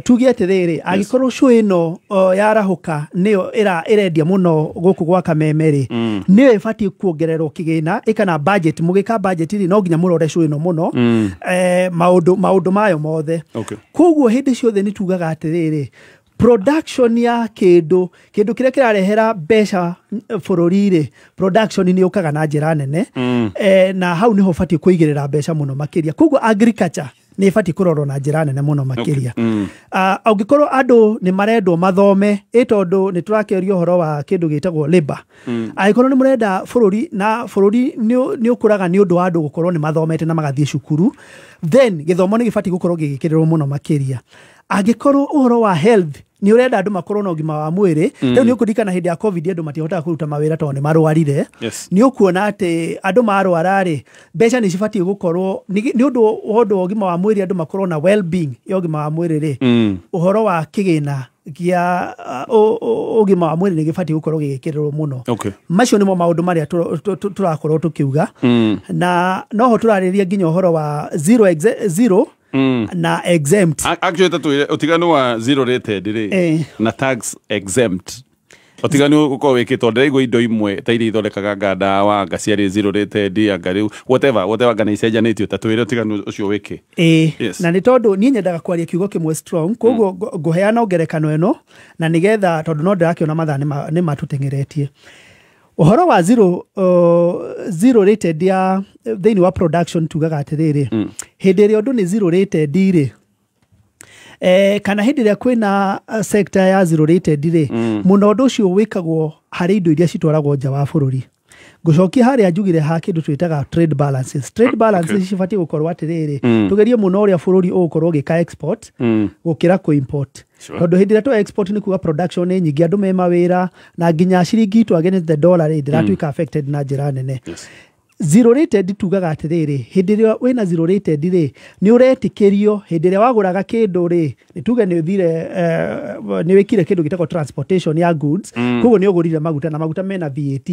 Speaker 3: Tuge atĩrĩrĩ, angĩkorwo show ĩno yarahũka nĩyo ĩrendia mũno gũkũ gwa Kameme rĩ, nĩyo ĩbatiĩ kuongererwo kĩgĩna ĩkana budget. Mũgĩka budget rĩ, no nginya mũrore show ĩno mũno, maũndũ mayo mothe. Koguo hĩndĩ ciothe nĩ tugaga atĩrĩrĩ, production ya kĩndũ kĩrĩa kĩrarehera mbeca bũrũri rĩ, production nĩ yũkaga na njĩra nene. Na hau nĩho ũbatiĩ kũigĩrĩra mbeca mũno makĩria. Koguo agriculture nĩ ĩbatiĩ kũrorwo na njĩra nene mũno makĩria. Angĩkorwo andũ nĩ marendwo mathome, ĩ tondũ nĩ tũrakĩaria ũhoro wa kĩndũ gĩtagwo labor, angĩkorwo nĩ mũrenda bũrũri na bũrũri nĩ ũkũraga nĩ ũndũ wa andũ gũkorwo nĩ mathomete na magathiĩ cukuru, then gĩthomo nĩ gĩbatiĩ gũkorwo gĩgĩkĩrĩrwo mũno makĩria. Angĩkorwo ũhoro wa health nĩ ũrenda andũ makorwo na ũgima wa mwĩrĩ, rĩu nĩ ũkũririkana hĩndĩ ya COVID andũ matihotaga kũruta mawĩra tondũ nĩ marwarire. Nĩ ũkuona atĩ andũ marwara rĩ, mbeca nĩ cibatiĩ gũkorwo nĩ ũndũ wa ũgima wa mwĩrĩ, andũ makorwo na well-being ya ũgima wa mwĩrĩ rĩ, ũhoro wa kĩgĩna gĩa ũgima wa mwĩrĩ nĩ gĩbatiĩ gũkorwo gĩgĩkĩrĩrwo mũno. Macio nĩmo maũndũ marĩa tũrakorwo tũkiuga. Na noho tũrarĩria nginya ũhoro wa zero na exempt.
Speaker 1: Actually, tatwire ũtiganu wa zero rated rĩ na tax exempt, ũtiganu ũkorwo wĩkĩtwo. Ndĩraigua indo imwe ta iria ithondekaga anga ndawa, anga ciarĩ zero rated, anga rĩu whatever whatever, anga nĩ icenjanĩtio. Ta twĩre ũtiganu ũcio wĩkĩ.
Speaker 3: Ĩĩ. Na nĩ tondũ niĩ nyendaga kwaria kiugo kĩmwe strong, koguo ngũheana ngerekano ĩno na nĩgetha, tondũ no ndĩrakĩona mathaa nĩ matũteng'eretie. Ũhoro wa zero rated ya thĩinĩ wa production tugaga atĩrĩrĩ, hĩndĩ ĩrĩa ũndũ nĩ zero rated rĩ, kana hĩndĩ ĩrĩa kwĩna sector ya zero rated rĩ, mũno ũndũ ũcio wĩkagwo harĩ indo iria citwaragwo nja wa bũrũri. Ngũcokia harĩa njugire ha kĩndũ twĩtaga trade balances. Trade balances cibatiĩ gũkorwo atĩrĩrĩ, tũgerie mũno ũrĩa bũrũri ũgũkorwo ũgĩka export gũkĩra kũ-import. Tondũ hĩndĩ ĩrĩa twa export nĩ kuga production nĩ nyingĩ, andũ me mawĩra, na nginya ciringi itũ against the dollar rĩ, ndĩratuĩka affected na njĩra nene. Zero rated tugaga atĩrĩrĩ, hĩndĩ ĩrĩa wĩna zero rated rĩ, nĩ ũretĩkĩrio hĩndĩ ĩrĩa wagũraga kĩndũ rĩ, nĩ tuge nĩ ũthire, nĩ wĩkire kĩndũ gĩtagwo transportation ya goods, koguo nĩ ũgũrire maguta na maguta mena VAT,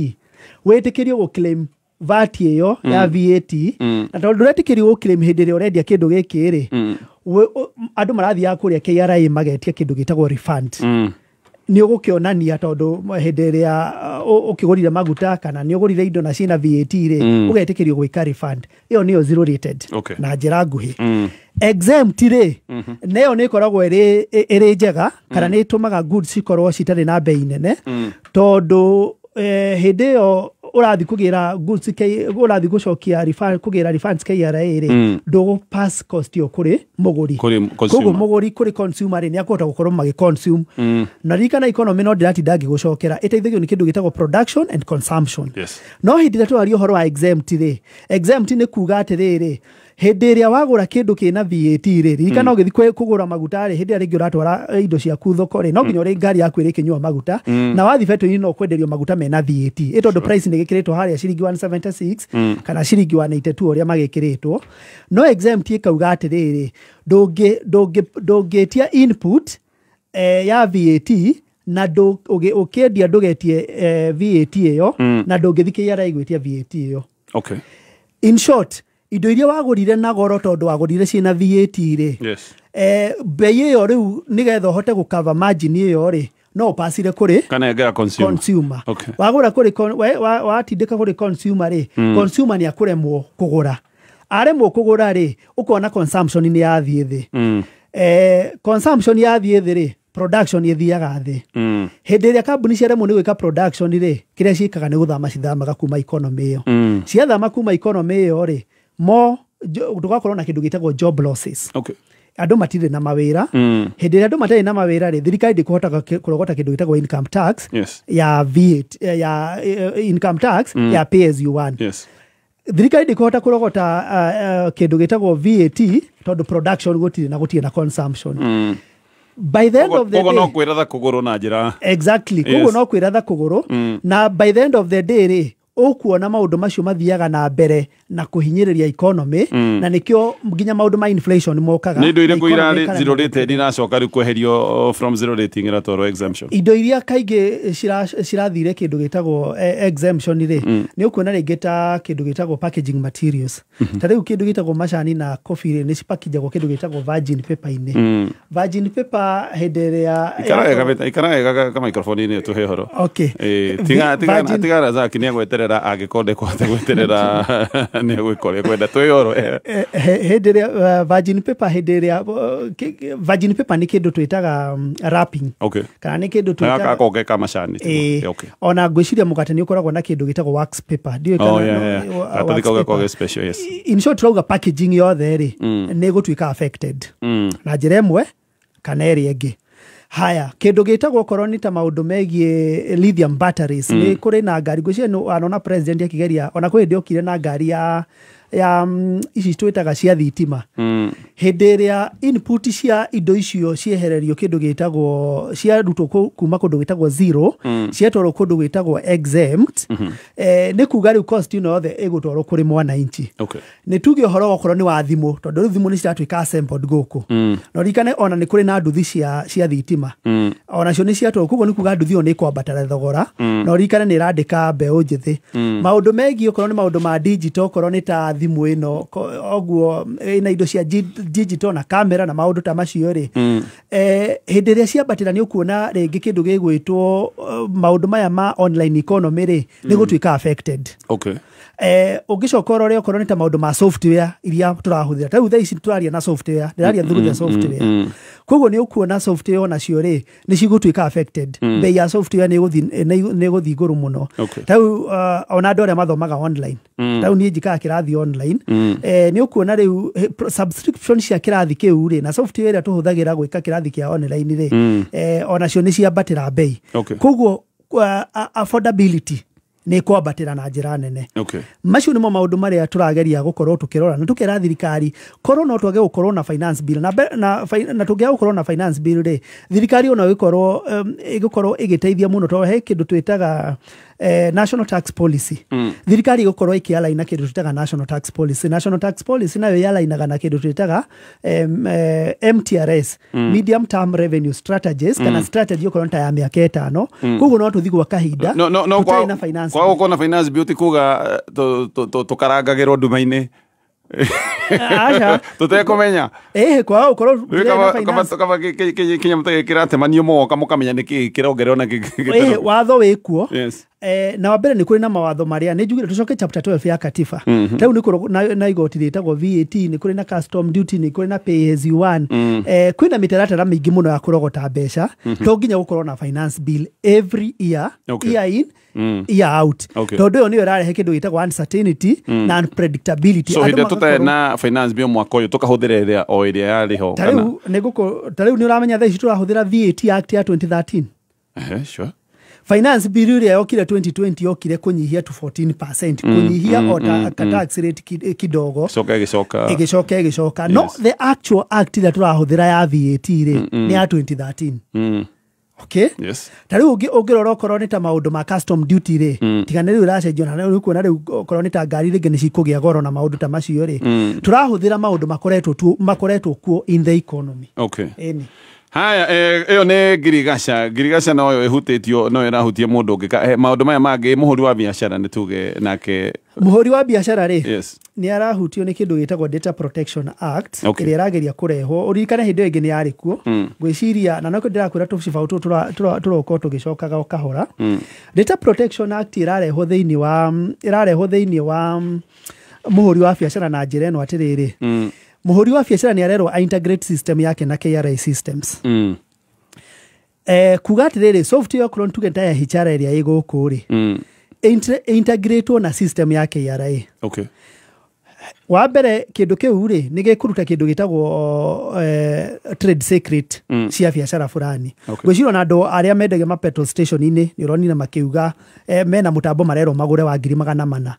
Speaker 3: wĩtĩkĩrio gũ claim VAT ĩyo ya VAT. Na tondũ ndũretĩkĩrio gũ claim hĩndĩ ĩrĩa ũrendia kĩndũ gĩkĩ rĩ, andũ marathiaga kũrĩa KRA magetia kĩndũ gĩtagwo refund. Nĩ ũgũkĩonania tondũ hĩndĩ ĩrĩa ũkĩgũrire maguta kana nĩ ũgũrire indo na ciĩna VAT rĩ, ũgetĩkĩrio gwĩka refund. Ĩyo nĩyo zero rated na njĩra nguhĩ. Exempt rĩ, nayo nĩ ĩkoragwo ĩrĩ njega kana nĩ ĩtũmaga goods cikorwo citarĩ na bei nene, tondũ hĩndĩ ĩyo ũrathiĩ kũgĩra goods, ũrathiĩ gũcokia refund, kũgĩra refunds KRA rĩ, ndũgũ pass cost ĩyo kũrĩ mũgũri.
Speaker 1: Kũrĩ
Speaker 3: Koguo
Speaker 1: consumer.
Speaker 3: mũgũri, kũrĩ consumer rĩ, nĩ akũhota gũkorwo magĩ consume. Na ririkana economy no ndĩratinda ngĩgũcokera, ĩteithagio nĩ kĩndũ gĩtagwo production and consumption. No hĩndĩ ĩrĩa tũraria ũhoro wa exempt rĩ, exempt nĩ kuga atĩrĩrĩ, hĩndĩ ĩrĩa wagũra kĩndũ kĩna VAT rĩ, ririkana ũgĩthiĩ kũgũra maguta rĩ, hĩndĩ ĩrĩa rĩngĩ ũratwara indo ciaku thoko rĩ, no nginya ũrĩ ngari yaku ĩrĩkĩnyua maguta, na wathiĩ betũri-inĩ no ũkwenderio maguta mena VAT, ĩ tondũ price nĩ ĩgĩkĩrĩtwo harĩa ciringi 176 kana ciringi 182 ũrĩa magĩkĩrĩtwo. No exempt ĩkauga atĩrĩrĩ, ndũngĩtia input ya VAT na ũkĩendia ndũgetie VAT ĩyo, na ndũngĩthiĩ KRA gwĩtia VAT ĩyo. In short, indo iria wagũrire na goro tondũ wagũrire ciĩna VAT rĩ, bei ĩyo rĩu nĩgetha ũhote gũcover margin ĩyo rĩ, no ũpacire kũrĩ
Speaker 1: Kanengera consumer.
Speaker 3: Consumer. Wagũra kũrĩ watindĩka kũrĩ consumer rĩ, consumer nĩ akũremwo kũgũra. Aremwo kũgũra rĩ, ũkona consumption nĩ yathiĩ thĩ. Consumption yathiĩ thĩ rĩ, production ĩthiaga thĩ. Hĩndĩ ĩrĩa kambuni ciaremwo nĩ gwĩka production rĩ, kĩrĩa ciĩkaga nĩ gũthama, cithamaga kuma economy ĩyo. Ciathama kuma economy ĩyo rĩ, mo tũgakorwo na kĩndũ gĩtagwo job losses. Andũ matirĩ na mawĩra. Hĩndĩ ĩrĩa andũ matarĩ na mawĩra rĩ, thirikari ndĩkũhota kũrogota kĩndũ gĩtagwo income tax ya VAT, ya income tax ya pay as you earn. Thirikari ndĩkũhota kũrogota kĩndũ gĩtagwo VAT tondũ production gũtirĩ na gũtirĩ na consumption. By the end of the
Speaker 1: Koguo no
Speaker 3: day,
Speaker 1: kwĩratha kũgũrũ na njĩra
Speaker 3: exactly. Koguo no kwĩratha kũgũrũ, na by the end of the day rĩ, ũkuona maũndũ macio mathiaga na mbere na kũhinyĩrĩria economy, na nĩkĩo nginya maũndũ ma inflation mokaga.
Speaker 1: Nĩ indo
Speaker 3: Na
Speaker 1: irĩkũ
Speaker 3: economy
Speaker 1: irarĩ
Speaker 3: ĩkaremwo.
Speaker 1: zero rated iracoka rĩu kweherio from zero rating iratwarwo exemption?
Speaker 3: Indo iria kaingĩ cirathire kĩndũ gĩtagwo exemption rĩ, nĩ ũkuona rĩngĩ ta kĩndũ gĩtagwo packaging materials. Ta rĩu kĩndũ gĩtagwo macani na coffee rĩ, nĩ cipakijagwo kĩndũ gĩtagwo virgin paper-inĩ. Virgin paper hĩndĩ ĩrĩa
Speaker 1: Ikara wega, ikara wega ka microphone-inĩ tũhe ũhoro.
Speaker 3: Okay.
Speaker 1: Tiga tiga
Speaker 3: Virgin-
Speaker 1: tiga Razaki nĩ egweterera, angĩkorwo ndekũhota gweterera nĩ egwĩka ũrĩa ekwenda. Tũhe ũhoro.
Speaker 3: Hĩndĩ ĩrĩa virgin paper, hĩndĩ ĩrĩa virgin paper nĩ kĩndũ twĩtaga wrapping kana nĩ kĩndũ
Speaker 1: Gaka
Speaker 3: twĩtaga
Speaker 1: gakonge ka macani tiguo?
Speaker 3: Ona ngwĩciria mũgate nĩ ũkoragwo na kĩndũ gĩtagwo wax paper. Ndiũĩ
Speaker 1: Oh,
Speaker 3: kana
Speaker 1: yeah.
Speaker 3: wax
Speaker 1: Karatathi kau
Speaker 3: paper.
Speaker 1: gakoragwo ge special, yes.
Speaker 3: In short, turauga packaging yothe rĩ, nĩ ĩgũtuĩka affected na njĩra ĩmwe kana ĩrĩa ĩngĩ. Haya, kĩndũ gĩtagwo okorwo nĩ ta maũndũ megiĩ lithium batteries, nĩ kũrĩ na ngari, ngwĩciria nĩ wanona president akĩgeria, ona kwĩ hĩndĩ okire na ngari ya ici twĩtaga cia thitima. Hĩndĩ ĩrĩa input cia indo icio ciehererio kĩndũ gĩtagwo, ciarutwo kuma kũndũ gĩtagwo zero, ciatwarwo kũndũ gwĩtagwo exempt, nĩ kuga rĩu cost ĩno yothe ĩgũtwarwo kũrĩ mwananchi. Nĩ tuge ũhoro okorwo nĩ wa thimũ, tondũ rĩu thimũ nĩ ciratuĩka assembled gũkũ. Na ũririkane ona nĩ kũrĩ na nduthi cia thitima, onacio nĩ ciatwarwo. Koguo nĩ kuga nduthi ĩyo nĩ ĩkwambatara thogora. Na ũririkane nĩ ĩrandĩka mbeũ njĩthĩ. Maũndũ megiĩ okorwo nĩ maũndũ ma digital, okorwo nĩ ta thimũ ĩno, ũguo ĩna indo cia digital na kamera na maũndũ ta macio rĩ, hĩndĩ ĩrĩa ciambatĩra nĩ ũkuona rĩngĩ kĩndũ gĩgwĩtwo maũndũ maya ma online economy rĩ, nĩ gũtuĩka affected. Ũngĩcoka ũrore okorwo nĩ ta maũndũ ma software iria tũrahũthĩra, ta rĩu thaa ici tũraria na software, ndĩraria through the software. Koguo nĩ ũkuona software onacio rĩ nĩ cigũtuĩka affected. Bei ya software nĩ ĩgũthiĩ igũrũ mũno. Tarĩu ona andũ arĩa mathomaga online, tarĩu niĩ njikaga kĩrathi online, nĩ ũkuona rĩu subscription cia kĩrathi kĩu rĩ na software ĩrĩa tũhũthagĩra gwĩka kĩrathi kĩa online rĩ, onacio nĩ ciambatĩra bei. Koguo affordability nĩ kwambatĩra na njĩra nene. Macio nĩmo maũndũ marĩa tũrageria gũkorwo tũkĩrora na tũkera thirikari korwo no twage gũkorwo na finance bill na tũngĩaga gũkorwo na finance bill rĩ, thirikari ona ĩgũkorwo ĩgũkorwo ĩgĩteithia mũno tondũ he kĩndũ twĩtaga national tax policy. Thirikari ĩgũkorwo ĩkĩalaina kĩndũ twĩtaga national tax policy. National tax policy nayo yalainaga na kĩndũ twĩtaga MTRS, medium term revenue strategies, kana strategy okorwo ta ya mĩaka 5. Koguo no tũthiĩ gwa kahinda tũtarĩ na finance.
Speaker 1: Kwa gũkorwo na finance bill ti kuga tũkarangagĩrwo nduma-inĩ.
Speaker 3: Aca.
Speaker 1: Tũtekũmenya.
Speaker 3: Kwa gũkorwo tũtarĩ na finance.
Speaker 1: Kaba kĩnyamũ ta gĩkĩ kĩratemanio mũgoka mũkamenya nĩkĩ kĩrongererwo na kĩ.
Speaker 3: Watho wĩkuo. Na wa mbere nĩ kũrĩ na mawatho marĩa nĩ njugire tũcoke chapter 12 ya katiba. Rĩu nĩ kũrĩ na igoti rĩtagwo VAT, nĩ kũrĩ na custom duty, nĩ kũrĩ na pay as you earn. Kwĩna mĩtaratara mĩingĩ mũno ya kũrogota mbeca. To nginya gũkorwo na finance bill every year, year in, year out. Tondũ ĩyo nĩyo ĩrarehe kĩndũ gĩtagwo uncertainty na unpredictability.
Speaker 1: So hĩndĩ tũtarĩ na finance bill mwaka ũyũ tũkahũthĩra ĩrĩa o ĩrĩa yarĩ ho.
Speaker 3: Ta rĩu nĩ ũramenya thaa ici tũrahũthĩra VAT Act ya 2013.
Speaker 1: Sure.
Speaker 3: Finance bill ĩrĩa yokire 2020 yokire kũnyihia to 14%, kũnyihia o ta tax rate kidogo. Ĩgĩcoka ĩgĩcoka. No the actual act ĩrĩa tũrahũthĩra ya VAT rĩ nĩ ya 2013. Okay?
Speaker 1: Yes.
Speaker 3: Ta rĩu ũngĩrora okorwo nĩ ta maũndũ ma custom duty rĩ, tiga nĩ rĩu ĩracenjio na rĩu kuona rĩu okorwo nĩ ta ngari rĩngĩ nĩ cikũgĩa goro na maũndũ ta macio rĩ, tũrahũthĩra maũndũ makoretwo kuo in the economy.
Speaker 1: Okay. Haya, ĩyo nĩ ngirigaca. Ngirigaca noyo ĩhutĩtio, no ĩrahutia mũndũ ũngĩ. Maũndũ maya mangĩ mũhũri wa biacara nĩ tuge nake.
Speaker 3: Mũhũri wa biacara rĩ, nĩ arahutio nĩ kĩndũ gĩtagwo Data Protection Act, ĩrĩa ĩrageria kũrehwo. Ũririkane hĩndĩ ĩyo ĩngĩ nĩ yarĩ kuo. Ngwĩciria na nokĩo ndĩrakwĩra tũcibaũ tũtũ tũroka tũgĩcokaga o kahora. Data Protection Act ĩrarehwo thĩinĩ wa mũhũri wa biacara na njĩra ĩno atĩrĩrĩ. Mũhũri wa biacara nĩ arerwo integrate system yake na KRA systems. Kuga atĩrĩrĩ, software okorwo tuge ta ya HR ĩrĩa ĩ gũkũ rĩ, integrate na system ya KRA. Wa mbere kĩndũ kĩu rĩ nĩ gĩkũruta kĩndũ gĩtagwo trade secret cia biacara fulani. Ngwĩciria ona andũ arĩa mendagia ma petrol station-inĩ nĩ ũronire makiuga mena mũtambo marerwo magũre wa 400,000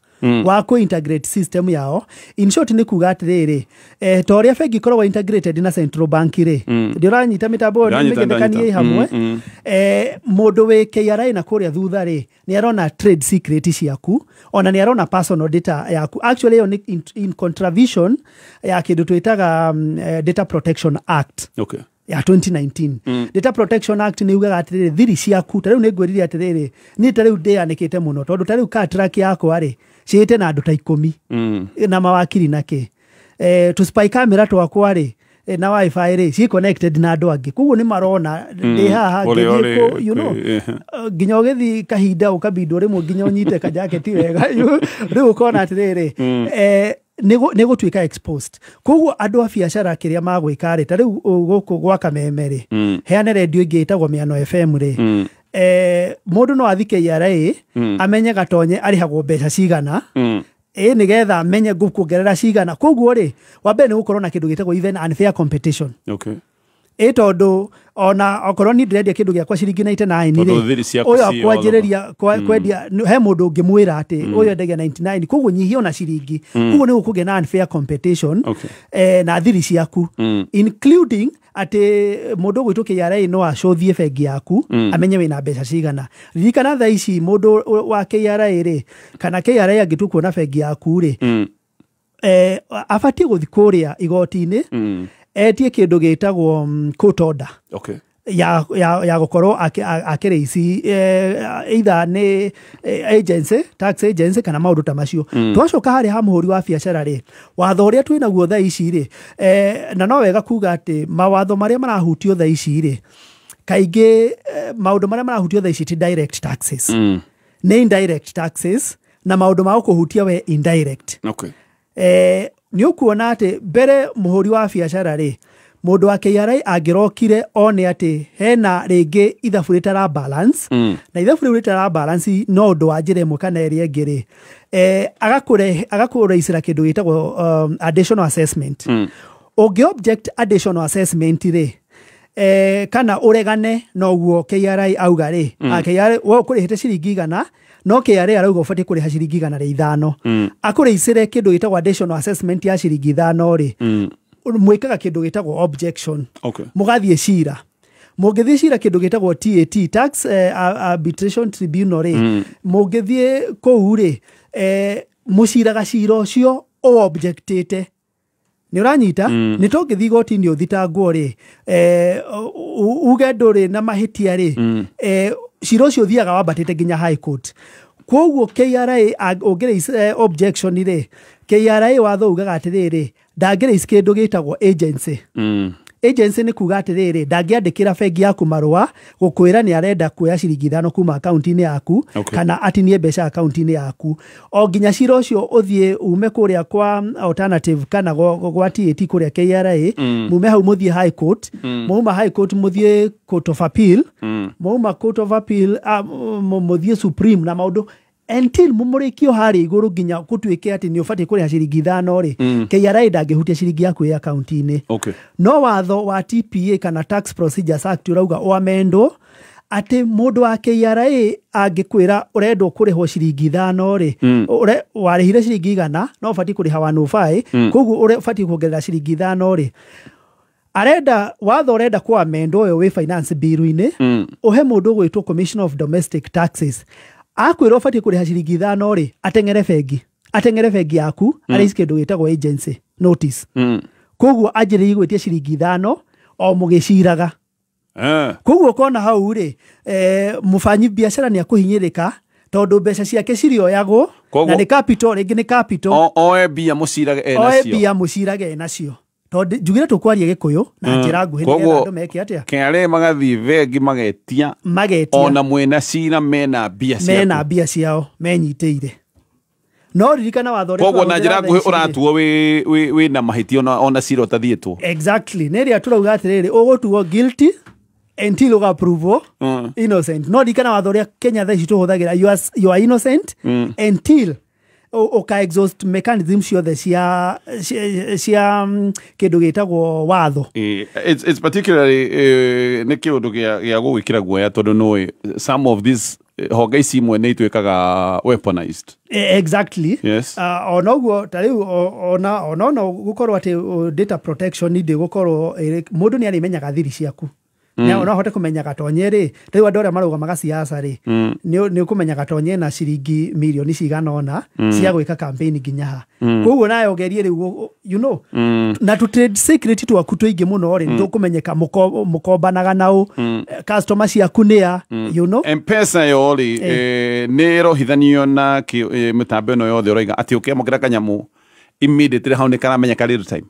Speaker 3: wa kũ integrate system yao. In short nĩ kuga atĩrĩrĩ, ta ũrĩa bengi ĩkoragwo integrated na central bank rĩ, ndĩranyita mĩtambo ĩyo mĩgendekanie hamwe. Mũndũ wĩ KRA na kũrĩa thutha rĩ nĩ arona trade secret ciaku, ona nĩ arona personal data yaku. Actually ĩyo nĩ in contravention ya kĩndũ twĩtaga Data Protection Act. Ya 2019. Data Protection Act nĩ ugaga atĩrĩrĩ, thiri ciaku ta rĩu nĩ ngwĩrire atĩrĩrĩ, niĩ ta rĩu ndĩanĩkĩte mũno tondũ ta rĩu car track yakwa rĩ ciĩte na andũ ta 10 na mawakiri na kĩ, tũ spy camera twakwa rĩ na wifi rĩ ci connected na andũ angĩ, koguo nĩ marona ndĩ haha ngĩthiĩ kũ, you know, nginya ũgĩthiĩ kahinda ũkabindwo rĩmwe nginya ũnyite kajaketi wega rĩu ũkona atĩrĩrĩ, nĩ gũtuĩka exposed. Koguo andũ a biacara kĩrĩa magwĩka rĩ, ta rĩu gũkũ gwa Kameme rĩ, heane redio ĩngĩ ĩtagwo Mĩano FM rĩ, mũndũ no athiĩ KRA amenye Gatonye arĩhagwo mbeca cigana, nĩgetha amenye ngũkuongerera cigana. Koguo rĩ, wa mbere nĩ gũkorwo na kĩndũ gĩtagwo even unfair competition. Tondũ ona okorwo niĩ ndĩrendia kĩndũ gĩakwa ciringi 99 rĩ, ũyũ akwanjĩrĩria kwendia, he mũndũ ũngĩmwĩra atĩ ũyũ endagia 99, koguo nyihia ona ciringi. Koguo nĩ gũkũgĩa na unfair competition na thiri ciaku, including atĩ mũndũ ũgwĩtwo KRA no acũthie bengi yaku amenye wĩna mbeca cigana. Ririkana thaa ici mũndũ wa KRA rĩ, kana KRA angĩtua kuona bengi yaku rĩ, abatiĩ gũthiĩ kũrĩa igoti-inĩ etie kĩndũ gĩtagwo court order. Ya gũkorwo akĩrĩici either nĩ agency, tax agency kana maũndũ ta macio. Twacoka harĩa ha mũhũri wa biacara rĩ, watho ũrĩa twĩnaguo thaa ici rĩ, na no wega kuga atĩ mawatho marĩa marahutio thaa ici rĩ, kaingĩ maũndũ marĩa marahutio thaa ici ti direct taxes, nĩ indirect taxes, na maũndũ ma gũkũhutia we indirect. Nĩ ũkuona atĩ mbere mũhũri wa biacara rĩ, Mũndũ wa KRA angĩrokire one atĩ hena rĩngĩ ithabu rĩtara balance, na ithabu rĩu rĩtara balance no ũndũ wa njĩra ĩmwe kana ĩrĩa ĩngĩ rĩ, agakũraicĩra kĩndũ gĩtagwo additional assessment. Ũngĩ object additional assessment rĩ, kana ũregane noguo KRA auga rĩ, KRA we ũkũrĩhĩte ciringi 100, no KRA arauga ũbatiĩ kũrĩha ciringi 105, akũrĩicĩre kĩndũ gĩtagwo additional assessment ya ciringi 5 rĩ, mwĩkaga kĩndũ gĩtagwo objection. Mũgathiĩ cira. Mũngĩthiĩ cira kĩndũ gĩtagwo TAT, Tax Arbitration Tribunal rĩ, mũngĩthiĩ kũu rĩ, mũciraga cira ũcio ũobjectĩte. Nĩ ũranyita? Nĩ tũngĩthiĩ igoti-inĩ ũthitangwo rĩ, uge ndũrĩ na mahĩtia rĩ, cira ũcio ũthiaga wambatĩte nginya High Court. Kwoguo KRA ũngĩraise objection rĩ, KRA watho ugaga atĩrĩrĩ, ndangĩraise kĩndũ gĩtagwo agency. Agency nĩ kuga atĩrĩrĩ, ndangĩandĩkĩra bengi yaku marũa gũkwĩra nĩ arenda kuoya ciringi 5 kuma akaunti-inĩ yaku, kana atinie mbeca akaunti-inĩ yaku, o nginya cira ũcio ũthiĩ ume kũrĩa kwa alternative kana gwa TAT kũrĩa KRA, mume hau mũthiĩ High Court, mwauma High Court mũthiĩ Court of Appeal, mwauma Court of Appeal mũthiĩ Supreme na maũndũ until mũmũrĩkio harĩa igũrũ nginya gũtuĩke atĩ nĩ ũbatiĩ kũrĩha ciringi 5 rĩ, KRA ndangĩhutia ciringi yaku ĩ akaunti-inĩ. No watho wa TPA kana Tax Procedures Act ũrauga ũamendwo atĩ mũndũ wa KRA angĩkwĩra ũrendwo kũrĩhwo ciringi 5 rĩ, warĩhire ciringi 100 no ũbatiĩ kũrĩha 105, koguo ũbatiĩ kuongerera ciringi 5 rĩ, arenda watho ũrenda kũamendwo ũyũ wĩ finance bill-inĩ, ũhe mũndũ ũgwĩtwo Commissioner of Domestic Taxes, akwĩra ũbatiĩ kũrĩha ciringi 5 rĩ, ateng'ere bengi yaku, arĩici kĩndũ gĩtagwo agency notice. Koguo anjĩrĩrie gwĩtia ciringi 5 o mũgĩciraga. Koguo ũkona hau rĩ, mũbanyi biacara nĩ akũhinyĩrĩka tondũ mbeca ciake cirĩoyagwo na nĩ capital, rĩngĩ nĩ capital.
Speaker 1: Oe mbia mũcirage e nacio.
Speaker 3: Oe mbia mũcirage e nacio. Tondũ njugire tũkwaria Gĩkũyũ na njĩra nguhĩ nĩgetha andũ meke atĩa?
Speaker 1: KRA magathiĩ bengi magetia, ona mwĩna cira mena mbia ciaku,
Speaker 3: mena mbia ciao menyitĩire. No ririkana watho ũrĩa
Speaker 1: koguo na njĩra nguhĩ ũratuo wĩ na mahĩtia ona cira ũtathiĩtwo.
Speaker 3: Exactly. Nĩ ĩrĩa tũrauga atĩrĩrĩ, ũgũtuo guilty until ũgaprovwo innocent. No ririkana watho ũrĩa Kenya thaa ici tũhũthagĩra, you are innocent until ũka exhaust mechanism ciothe cia kĩndũ gĩtagwo watho.
Speaker 1: It's particularly nĩ kĩũndũ gĩa gũgwĩkĩra guoya tondũ nĩũĩ some of these honge ici imwe nĩ ituĩkaga weaponized.
Speaker 3: Exactly.
Speaker 1: Yes.
Speaker 3: Ona ũguo ta rĩu ona no gũkorwo atĩ data protection ndĩgũkorwo mũndũ nĩ arĩmenyaga thiri ciaku. No ahote kũmenya Gatonye rĩ, rĩu andũ arĩa marũgamaga siasa rĩ, nĩ ũkũmenya Gatonye na ciringi mirioni cigana ũna cia gwĩka campaign nginya ha. Koguo nawe ũgerie rĩu, you know, na tũ trade secret twaku tũingĩ mũno rĩ, nĩtũkũmenyeka mũkombanaga naũ, customer ciaku nĩa, you know.
Speaker 1: M-Pesa yo rĩ, nĩ ĩrohithanio na mĩtambo ĩno yothe ũroiga atĩ ũkĩamũkĩra kanyamũ immediately hau nĩ karamenyeka real time.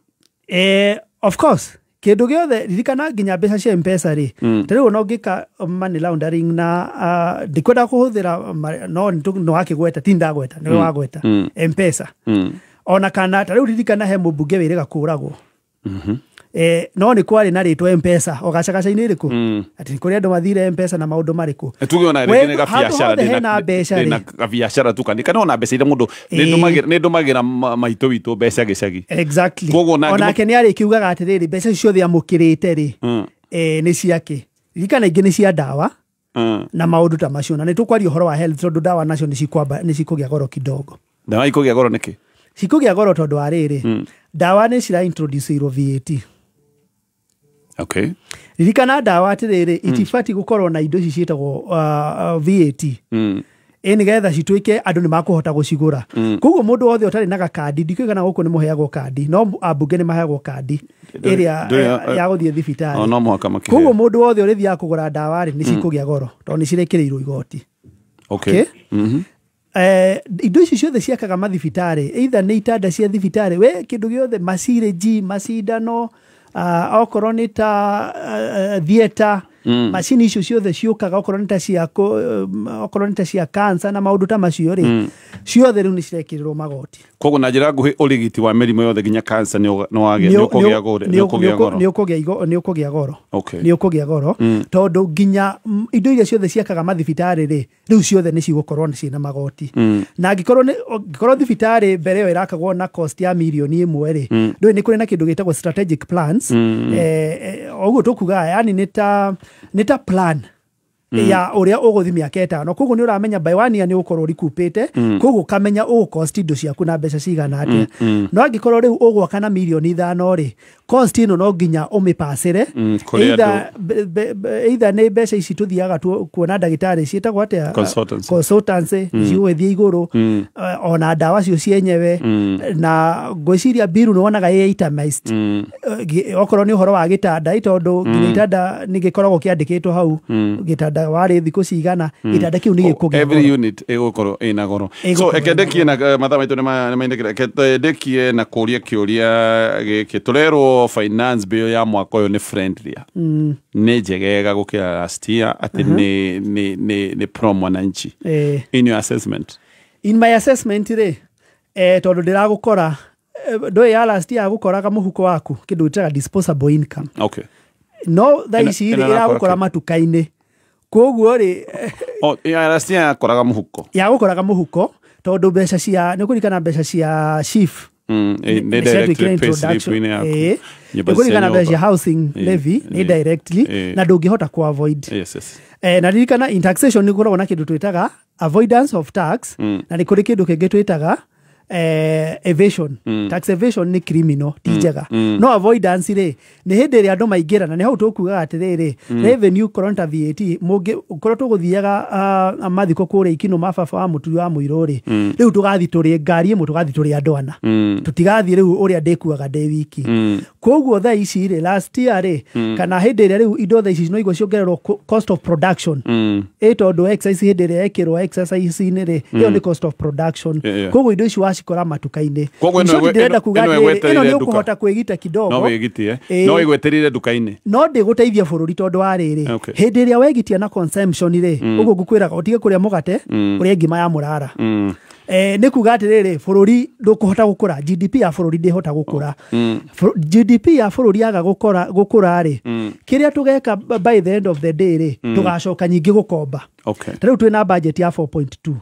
Speaker 3: Of course. Kĩndũ gĩothe ririkana nginya mbeca cia M-Pesa rĩ, ta rĩu ona ũngĩka money laundering na ndikwenda kũhũthĩra no no akĩgweta, ti ndagweta, nĩwe wagweta M-Pesa. Ona kana ta rĩu ririkana he mũmbunge wĩrĩga kũragwo. No nĩ kwarĩ na rĩtwa M-Pesa o gacagaca-inĩ rĩkũ, atĩ nĩ kũrĩ andũ mathire M-Pesa na maũndũ marĩkũ.
Speaker 1: Tuge ona rĩngĩ nĩ gabiacara,
Speaker 3: ndĩna
Speaker 1: gabiacara tu kana ona mbeca iria mũndũ nĩ ndũmagĩra maitũ witũ mbeca gĩcagi.
Speaker 3: Exactly. Onake nĩ arĩkiugaga atĩrĩrĩ, mbeca icio ciothe amũkĩrĩte rĩ, nĩ ciake. Ririkana ingĩ nĩ cia ndawa na maũndũ ta macio, na nĩ tũkwaria ũhoro wa health tondũ ndawa nacio nĩ cikũgĩa goro kidogo.
Speaker 1: Ndawa ikũgĩa goro nĩkĩ?
Speaker 3: Cikũgĩa goro tondũ wa rĩrĩ, ndawa nĩ cira introduce-irwo VAT.
Speaker 1: Okay.
Speaker 3: Ririkana ndawa atĩrĩrĩ, itibatiĩ gũkorwo na indo ici ciĩtagwo VAT. Nĩgetha cituĩke andũ nĩ makũhota gũcigũra. Koguo mũndũ wothe ũtarĩ na gakandi, ndikũĩ kana gũkũ nĩ mũheagwo kandi, no ambunge nĩ maheagwo kandi ĩrĩa ya gũthiĩ thibitarĩ.
Speaker 1: No mũhaka makĩheo.
Speaker 3: Koguo mũndũ wothe ũrĩthiaga kũgũra ndawa rĩ, nĩ cikũgĩa goro tondũ nĩ cirekĩrĩirwo igoti.
Speaker 1: Okay.
Speaker 3: Indo ici ciothe ciakaga mathibitarĩ, either nĩ itanda cia thibitarĩ, we kĩndũ gĩothe, macirĩnji, macindano, okorwo nĩ ta theatre, Macini icio ciothe ciũkaga okorwo nĩ ta cia okorwo nĩ ta cia cancer na maũndũ ta macio rĩ, ciothe rĩu nĩ cirekĩrĩrwo magoti.
Speaker 1: Koguo na njĩra nguhĩ ũrigiti wa mĩrimũ yothe nginya cancer nĩ ũkũgĩa goro.
Speaker 3: Nĩ ũkũgĩa goro. Nĩ ũkũgĩa goro tondũ nginya indo iria ciothe ciakaga mathibitarĩ rĩ, rĩu ciothe nĩ cigũkorwo ciĩna magoti. Na angĩkorwo thibitarĩ mbere ĩyo ĩrakagwo na cost ya mirioni 1 rĩ, ndũĩ nĩ kũrĩ na kĩndũ gĩtagwo strategic plans. Ũguo tũkuga yani nĩ ta plan ya ũrĩa ũgũthiĩ mĩaka 5. Koguo nĩ ũramenya by 1 year nĩ ũgũkorwo ũrikupĩte, koguo ũkamenya ũgũcost indo ciaku na mbeca cigana atĩa. No angĩkorwo rĩu ũgwaka na mirioni 5 rĩ, cost ĩno no nginya ũmĩpacĩre. Either nĩ mbeca ici tũthiaga kuona ndagĩtarĩ ciĩtagwo atĩa, consultancy cigũgĩthiĩ igũrũ, ona ndawa cio cienyewe. Na ngwĩciria biru nĩ wonaga ĩ itemized. Okorwo nĩ ũhoro wa gĩtanda, tondũ nginya itanda nĩ gĩkoragwo kĩandĩkĩtwo hau, gĩtanda warĩ thikũ cigana, gĩtanda kĩu nĩ gĩkũgĩa.
Speaker 1: Every unit ĩgũkorwo ĩna goro. So ekendekie na mathaa maitũ nĩ maindĩkĩra, ekendekie na kũria kĩũria gĩkĩ. Tũrerwo finance bill ya mwaka ũyũ nĩ friendlier, nĩ njegega gũkĩra last year, atĩ nĩ pro mwananchi. In your assessment?
Speaker 3: In my assessment rĩ, tondũ ndĩragũkora ndũĩ ya last year gũkoraga mũhuko waku kĩndũ gĩtaga disposable income.
Speaker 1: Okay.
Speaker 3: No thaa ici rĩ ĩragũkora matuka-inĩ. Koguo rĩ,
Speaker 1: ya last year yakoraga mũhuko.
Speaker 3: Ya gũkoraga mũhuko tondũ mbeca cia nĩ kũririkana mbeca cia SHIF
Speaker 1: nĩ directly pay slip-inĩ yaku.
Speaker 3: Nĩ kũririkana mbeca cia housing levy nĩ directly, na ndũngĩhota ku avoid.
Speaker 1: Yes.
Speaker 3: Na ririkana in taxation nĩ gũkoragwo na kĩndũ twĩtaga avoidance of tax, na nĩ kũrĩ kĩndũ kĩngĩ twĩtaga evasion. Tax evasion nĩ criminal, ti njega. No avoidance rĩ, nĩ hĩndĩ ĩrĩa andũ maingĩra, na nĩ hau tũkugaga atĩrĩrĩ, revenue korwo nĩ ta VAT, korwo tũgũthiaga mathiko kũrĩa ikino ma baba wa mũturi wa mũirũ rĩ, rĩu tũgathiĩ tũrĩ ngari ĩmwe, tũgathiĩ tũrĩ andũ ana. Tũtigathiĩ rĩu ũrĩa ndĩkuaga ndĩ wiki. Koguo thaa ici rĩ, last year rĩ, kana hĩndĩ ĩrĩa rĩu indo thaa ici no igua ciongererwo cost of production. Ĩ tondũ excise hĩndĩ ĩrĩa ĩkĩrwo excise-inĩ rĩ, ĩyo nĩ cost of production. Koguo indo ici wacikora matuka-inĩ. Ndĩrenda kuga atĩrĩrĩ, ĩno nĩ ũkũhota kwĩgita kidogo.
Speaker 1: No wĩgitie. No ĩgweterire nduka-inĩ.
Speaker 3: No ndĩgũteithia bũrũri tondũ wa rĩrĩ, hĩndĩ ĩrĩa wegitia na consumption rĩ, ũguo ngũkwĩraga ũtige kũrĩa mũgate, ũrĩe ngima ya mũrara. Nĩ kuga atĩrĩrĩ, bũrũri ndũkũhota gũkũra, GDP ya bũrũri ndĩhota gũkũra. GDP ya bũrũri yaga gũkũra rĩ, kĩrĩa tũgeka by the end of the day rĩ, tũgacoka nyingĩ gũkomba. Ta rĩu twĩna budget ya 4.2.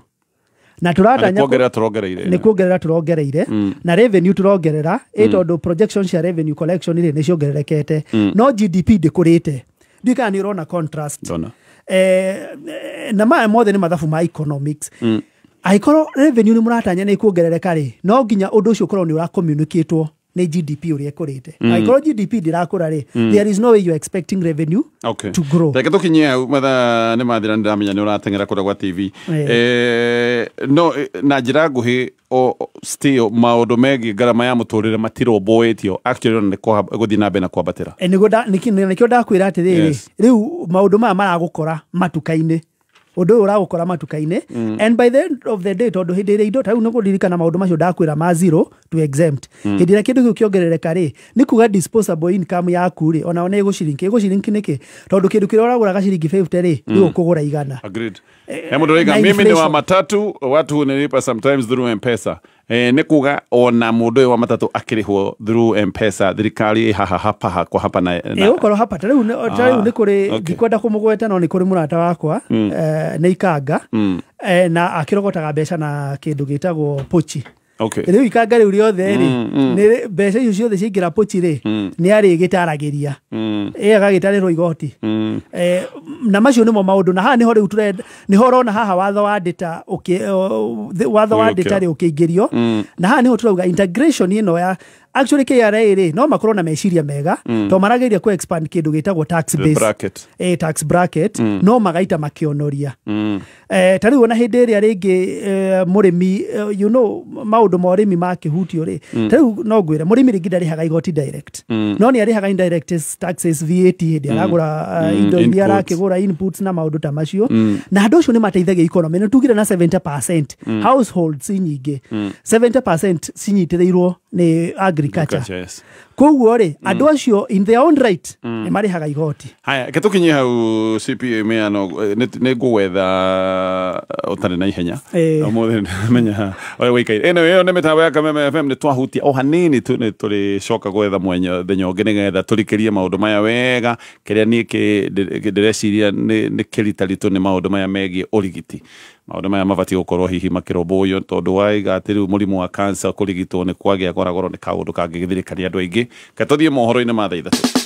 Speaker 3: Na tũratanya nĩ kuongerera tũrongereire, na revenue tũrongerera, ĩ tondũ projection cia revenue collection rĩ nĩ ciongererekete, no GDP ndĩkũrĩte. Ndiũĩ kana nĩ ũrona contrast. Na maya mothe nĩ mathabu ma economics. Angĩkorwo revenue nĩ mũratanya nĩ ĩkuongerereka rĩ, no nginya ũndũ ũcio ũkorwo nĩ ũracommunicatwo nĩ GDP ũrĩa ĩkũrĩte. Angĩkorwo GDP ndĩrakũra rĩ, there is no way you are expecting revenue to grow.
Speaker 1: Reke tũkinyie hau, mathaa nĩ mathira, nĩndĩramenya nĩ ũrateng'era kũrĩa gwa TV. No na njĩra nguhĩ, still maũndũ megiĩ ngarama ya mũtũrĩre matirũmbũĩtio, actually ona nĩ gũthiĩ na mbere na kwambatĩra.
Speaker 3: Nĩkĩo ndakwĩra atĩrĩrĩ, rĩu maũndũ maya maragũkora matuka-inĩ. Ũndũ ũyũ ũragũkora matuka-inĩ, and by the end of the day, tondũ hĩndĩ ĩrĩa indo ta rĩu nĩ kũririkana maũndũ macio ndakwĩra ma zero to exempt. Hĩndĩ ĩrĩa kĩndũ kĩu kĩongerereka rĩ, nĩ kuga disposable income yaku rĩ, onao nĩ ĩgũcirinki. Ĩgũcirinki nĩkĩ? Tondũ kĩndũ kĩrĩa ũragũraga ciringi 50 rĩ, rĩu ũkũgũra 100.
Speaker 1: Agreed. Mũndũ ũraiga, mimi ni wa matatu, watu hunilipa sometimes through M-Pesa. Nĩ kuga ona mũndũ ũyũ wa matatũ akĩrĩhwo through M-Pesa, thirikari haha hapa hakwa hapa na
Speaker 3: ĩgũkorwo hapa. Ta rĩu nĩ kũrĩ, ndikwenda kũmũgweta, no nĩ kũrĩ mũrata wakwa, nĩ ikanga, na akĩrogotaga mbeca na kĩndũ gĩtagwo pochi. Rĩu ikanga rĩu rĩothe rĩ, nĩ mbeca icio ciothe ciaingĩra pochi rĩ, nĩ arĩgĩtaragĩria. Ĩ agagĩtarĩrwo igoti. Na macio nĩmo maũndũ, na haha nĩho rĩu tũrenda, nĩho ũrona haha watho wa data watho wa data rĩ ũkĩingĩrio. Na haha nĩho tũrauga integration ĩno ya actually KRA rĩ, no makorwo na meciria mega, to marageria ku expand kĩndũ gĩtagwo tax base
Speaker 1: bracket.
Speaker 3: Tax bracket, no magaita makĩonoria. Ta rĩu ona hĩndĩ ĩrĩa rĩngĩ mũrĩmi, you know, maũndũ ma ũrĩmi makĩhutio rĩ, ta rĩu no ngwĩre mũrĩmi rĩngĩ ndarĩhaga igoti direct, no nĩ arĩhaga indirect taxes, VAT hĩndĩ aragũra indo iria arakĩgũra, inputs na maũndũ ta macio. Na andũ acio nĩ mateithagia economy. Nĩ tugire na 70% households nyingĩ, 70% cinyitĩrĩirwo Nĩ agriculture.
Speaker 1: Gotcha, yes.
Speaker 3: Koguo rĩ, andũ acio in their own right nĩ marĩhaga igoti.
Speaker 1: Haya, ke tũkinyie hau CPA Miano, nĩ ngũgwetha ũtarĩ na ihenya. Ũmũthĩ menya ũrĩa wĩikaire. Ĩno ĩyo nĩ mĩtambo ya Kameme FM, nĩ twahutia o hanini tu, nĩ tũrĩcoka gwetha mũthenya ũngĩ nĩgetha tũrikĩrie maũndũ maya wega. Kĩrĩa niĩ ndĩreciria nĩ kĩritaritũ nĩ maũndũ maya megiĩ ũrigiti. Maũndũ maya mabatiĩ gũkorwo hihi makĩrũmbũiyo, tondũ waiga atĩ rĩu mũrimũ wa cancer kũrigitwo nĩ kwagĩa goragoro, nĩ kaũndũ kangĩgĩthirĩkania andũ aingĩ. Ke tũthiĩ mohoro-inĩ ma thaa 3.